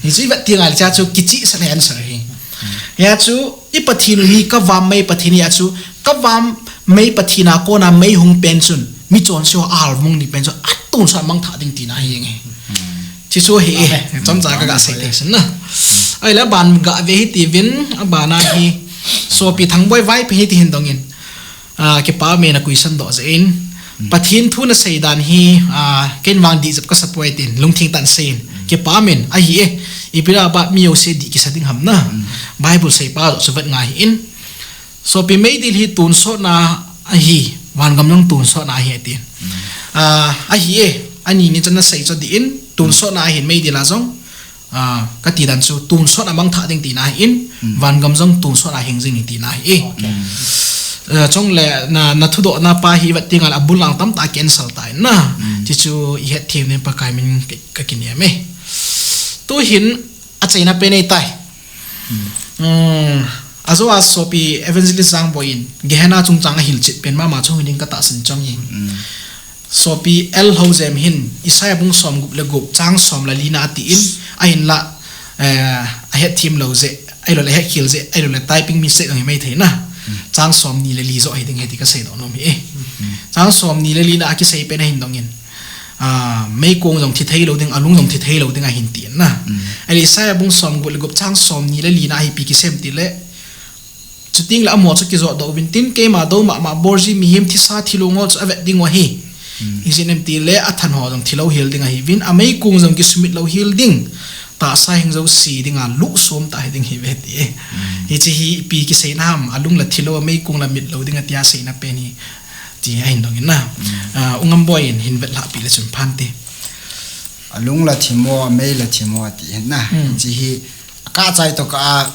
Hichu ivet tenga le cha chu kichehsah na answer ahi. Hia chu i Pathen u hi kavam mei Pathen ahi a chu kavam mei Pathen a kona mei hung pen chun michonse ho ahalmang ding pen chu atonsot a mangthah ding tina ahi nge. Hichu hi e, chomcha kaga sei teng sin na. Ahile aban gave hitiuvin, abana hi, Sopi Thangboi Vaiphei hiti hin dongin. Ah, kipa ume na question doh jeh in. Pathen thu nasei dan hi, ah, ken vang dih jep kasa poi tin, lungthim tah in sei in. Kipa umin, ahi e, ipi dia ba mi jouse dih kisa ding ham na. Bible seipa joh chu vet ngai hih in. Sopi meidil hi tonsot na ahi, vangam jong tonsot na ahi atin. Ah, ahi e, ani ni chan nasei chu dih in, tonsot na ahin meidil a jong, ah, kati dan chu tonsot a mangthah ding tina ahin, vangam jong tonsot a hing jing ding tina ahi e. Ah, chule na, na thudohna pa hi vet tenga le abul lang tamtah cancel tai na. Hichu ihet them ding Pakai min ka, kakinem e. Tuhin achaina pen ahitai. Hmm, ajo a Sopi Evangelist Jangboi in, Gehenna chungchang ahilchet pen mama chu hung ding katahsan chang hi. Sopi L Houjem hin, Isaiah bung somgup le gup, chang som le lina atin, ahinla, eh, ahet them lou jeh, ahilou le ahet khel jeh, ahilou le typing mistake jong hi maithei na. Chang somni le li joh hiding ahi ti kasei doh nom hi e. Chang somni le lina a kisei pen ahin dongin. Ah, meikong jong thi thei lou ding, alung jong thi thei lou ding ahin tin na. Ahile Isaiah bung somgup le gup chang somni le lina a hi ipi kisei em tile. Chuteng le amaho chu kijot doh uvin tin, keima dou mama bolji mihem thisa thilong ho chu avet ding u ahi. Ijeh inem tile athan ho jong thilou hel ding ahiuvin, ameikong jong kisumit lou hel ding. Tahsa hing jouse dinga luhsam tah hiding ahiuve ti e. Hiche hi ipi kiseina ham, alung la thilou, ameikong la mitlou ding atia seina pen hi. Ti ahin dongin na. Ah, U Ngamboi in hin vetlhah peh le chun phan te. Alung la thimo, amei la thimo ati hin na. Hiche hi, akah chai toh kah a,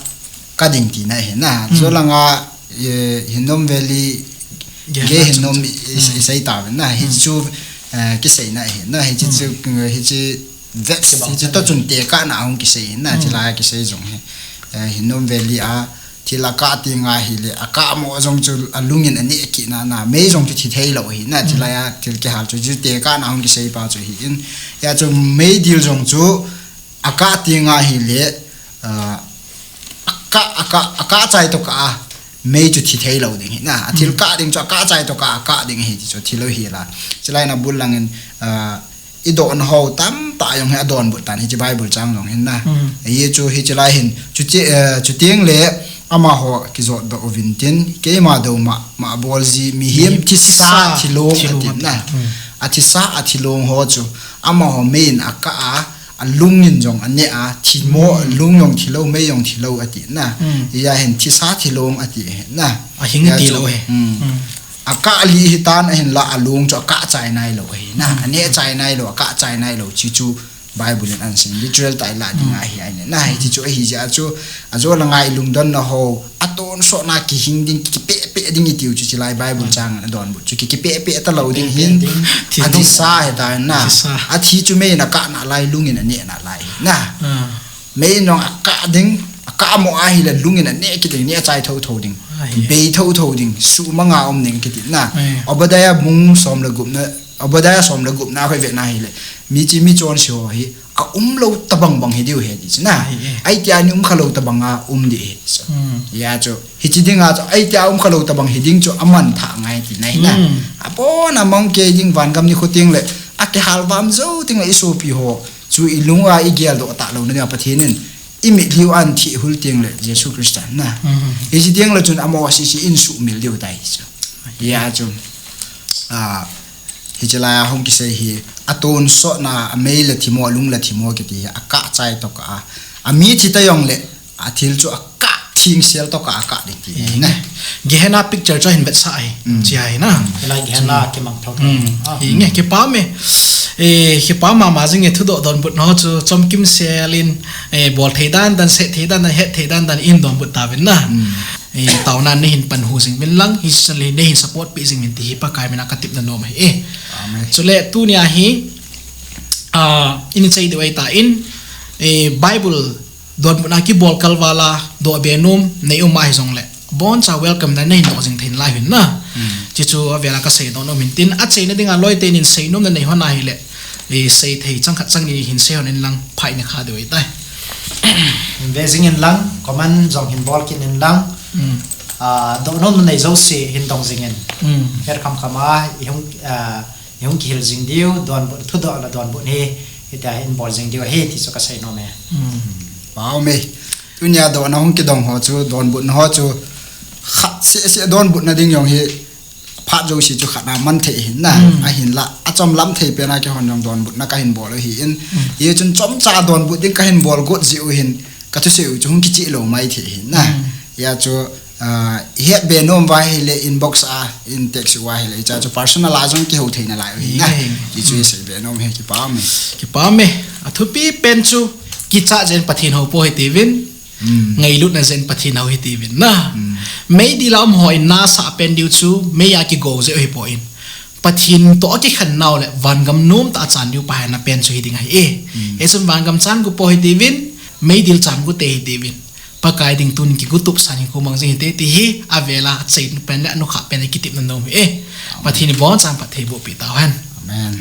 ka ding tina hi na. Hmm. Chu langa, eh, Hinnom Valley, Gehena Gehena chu. Nom i, i, hmm, i sei ta ve na. Hi, hmm, chu, eh, kisei na hi na. Hi chu, hmm, chu, eh, hi chu vep si bang hi chu chan to hi. Chun tekahna hung kisei na. Hmm. Chilai kisei jong hi. Eh, Hinnom Valley a, thil a kah teng ahile, a kah mo jong chu a lungin a neh kit na na. Mei jong chu thi thei lou hi na. Hmm. Chilai a thil kihal chu, chu tekahna hung kisei pa chu hi in. Hia chu meidil jong chu, a kah teng ahile, ah, a kah, a kah, a kah chai tokah a, mei chu thi thei lou ding hi na. A thil, mm, kah ding chu a kah chai tokah a kah ding hi ti chu thi lou hi la. Chilai na bul langin, ah, i dohna ho tamtah jong hi a donbut tan hi chi Bible chang jong hin na. Mm. Hi chu hi chilai hin, chu ti, eh, chu teng le amaho kijot doh uvin tin, keima dou mah, mah bol ji mihem, mihem thisa, thisa thilong, thilong a tin na. Mm. A thisa, a thilong ho chu, amaho mei in a kah a, a lungin jong a neh a, thi mo, mm, lung jong thi lou, mei jong thi lou a ti na. Mm. Hia hin thisa thilong a ti hi na. A hing, hia ti chu lou hi. Mm. Mm. A kah lih hi tan a hin la a lung chu a kah chai nai lou hi na. Mm. A neh chai nai lou, a kah chai nai lou chi chu Bible in an sin. Literal tah i la ding, mm, ahi ai ne. Na hi ti chu ahi jeh a chu, a jo la ngai lungdonna ho, a tonsot na kihing ding, kipeh peh ding i tiu chu chilai Bible, mm, chang a donbut chu ki, kipeh peh ta lou ding hin, kipeh peh ding. A thisa hi ta na. Thisa. A thi chu mei in a kah nalai, lungin a neh nalai hi na. Ah. Mei in jong a kah ding, a kah mo ahile lungin a neh kit ding, neh chai tho tho ding. Ahi. Bei tho tho ding, sumanga um ding kiti na. Ahi. Obadiah bung som le gup na, Obadiah som le gup na koi ve na hile, mi chi mi chonse ho hi, a um lou tabang bang hi diu hi ti chu na. Ahi, ahi. Ai tia ni um kha lou tabang a um di hi. So, hmm, hia chu, hi chi ding a chu, ai tia um kha lou tabang hi ding chu a man tha ngai ti na hi na. Hmm. A pon a mang kei ding vangam ni khu teng le, a kihal vam jou teng le i sopi ho chu i lung a i gel doh ta lou na ding a Pathen in i mitlhi u an thih hul teng le Jesu Christa na. Hmm. Hi chi teng le chun amaho sisi in sumil diu tai chu. Hia chu, ah, hi chilai a hung kisei hi, a tonsot na, a mei la thi mo, a lung la thi mo kiti hi, a kah chai tokah a, a mi thi ta jong le, a thil chu a kah thing sel tokah a kah ding ti hi na. Gehena picture chu hin vetsah hi. Mm. Chi hi na. Mm. Hilai Gehena, mm, kimang thou. Mm. Ah. Hi nge, kipa me. Eh, kipa mama jing e, thudoh donbut na ho chu, chomkim sel in, eh, bol thei dan dan, seh thei dan dan, het thei dan dan in donbut tauvin na. Mm. Eh, taona nei hin pan hu jing uvin lang, hi chan le nei hin support peh jing uvin ti hi Pakai min a ka tepna nom ahi e. Amen. Chule tunia hi, ah, in sei diu ahi tan, eh, Bible donbutna kibol kalval a, doh be nom nei um ahi jong le, boncha welcome na nei hin doh jing thei nalai uvin na. Hmm. Chi chu avel a ka sei nom in tin, achaina ding a loi ten in sei nom na nei hon ahile, eh, sei thei chang khat chang ni hin sei hon in lang, phai ni kha diu ahi tai. Hin ve jing in lang, comment jong hin bol kit in lang. Hmm. Ah, doh nom na nei jouse hin dong jing in. Hmm. Her kham kham a, i hung, ah, i hung kihil jing diu, donbut, thudoh le donbut hi, hitia hin bol jing diu ahi, ti chu ka sei nom e. Hmm. Pau me. Tunia dohna hung kidong ho chu, donbutna ho chu, khat seh seh donbutna ding jong hi, phat jouse chu khat na man thei hin na. Hmm. Ahin la, a chomlam thei pen a kihon jong donbutna ka hin bol u hi in. Hmm. Hi chun chomcha donbut ding ka hin bol got jeh u hin, ka thusei u chu hung kichih lou mai thei hin na. Hmm. Hia chu, ah, i het be nom uva ahile inbox a, in text uva ahile, hicha chu personal a jong kihou thei nalai u hi na. Hi, hi. Hi chu i sei be nom hi, kipa me. Kipa me. A thupi pen chu, kichat jeh in Pathen hou pou hitiuvin. Mm. Ngailutna jeh in Pathen hou hitiuvin na. Mm. Meidil a um ho in nasah pen diu chu, mei a kigo jeh u hi poi. Pathen toh a kikhen nau le, vangam nomtah a chan diu Pakai na pen chu hi ding ahi e. Mm. Hichun vangam chan gu pou hitiuvin, meidil chan gu te hitiuvin. Pakai ding tun kigo tup san hi kou mang jing hite ti hi, avel a, achaina pen le, anukha pen le, kitepna nom hi e. Amen. Pathen in bonchan phatthei boh peh tau hen. Amen.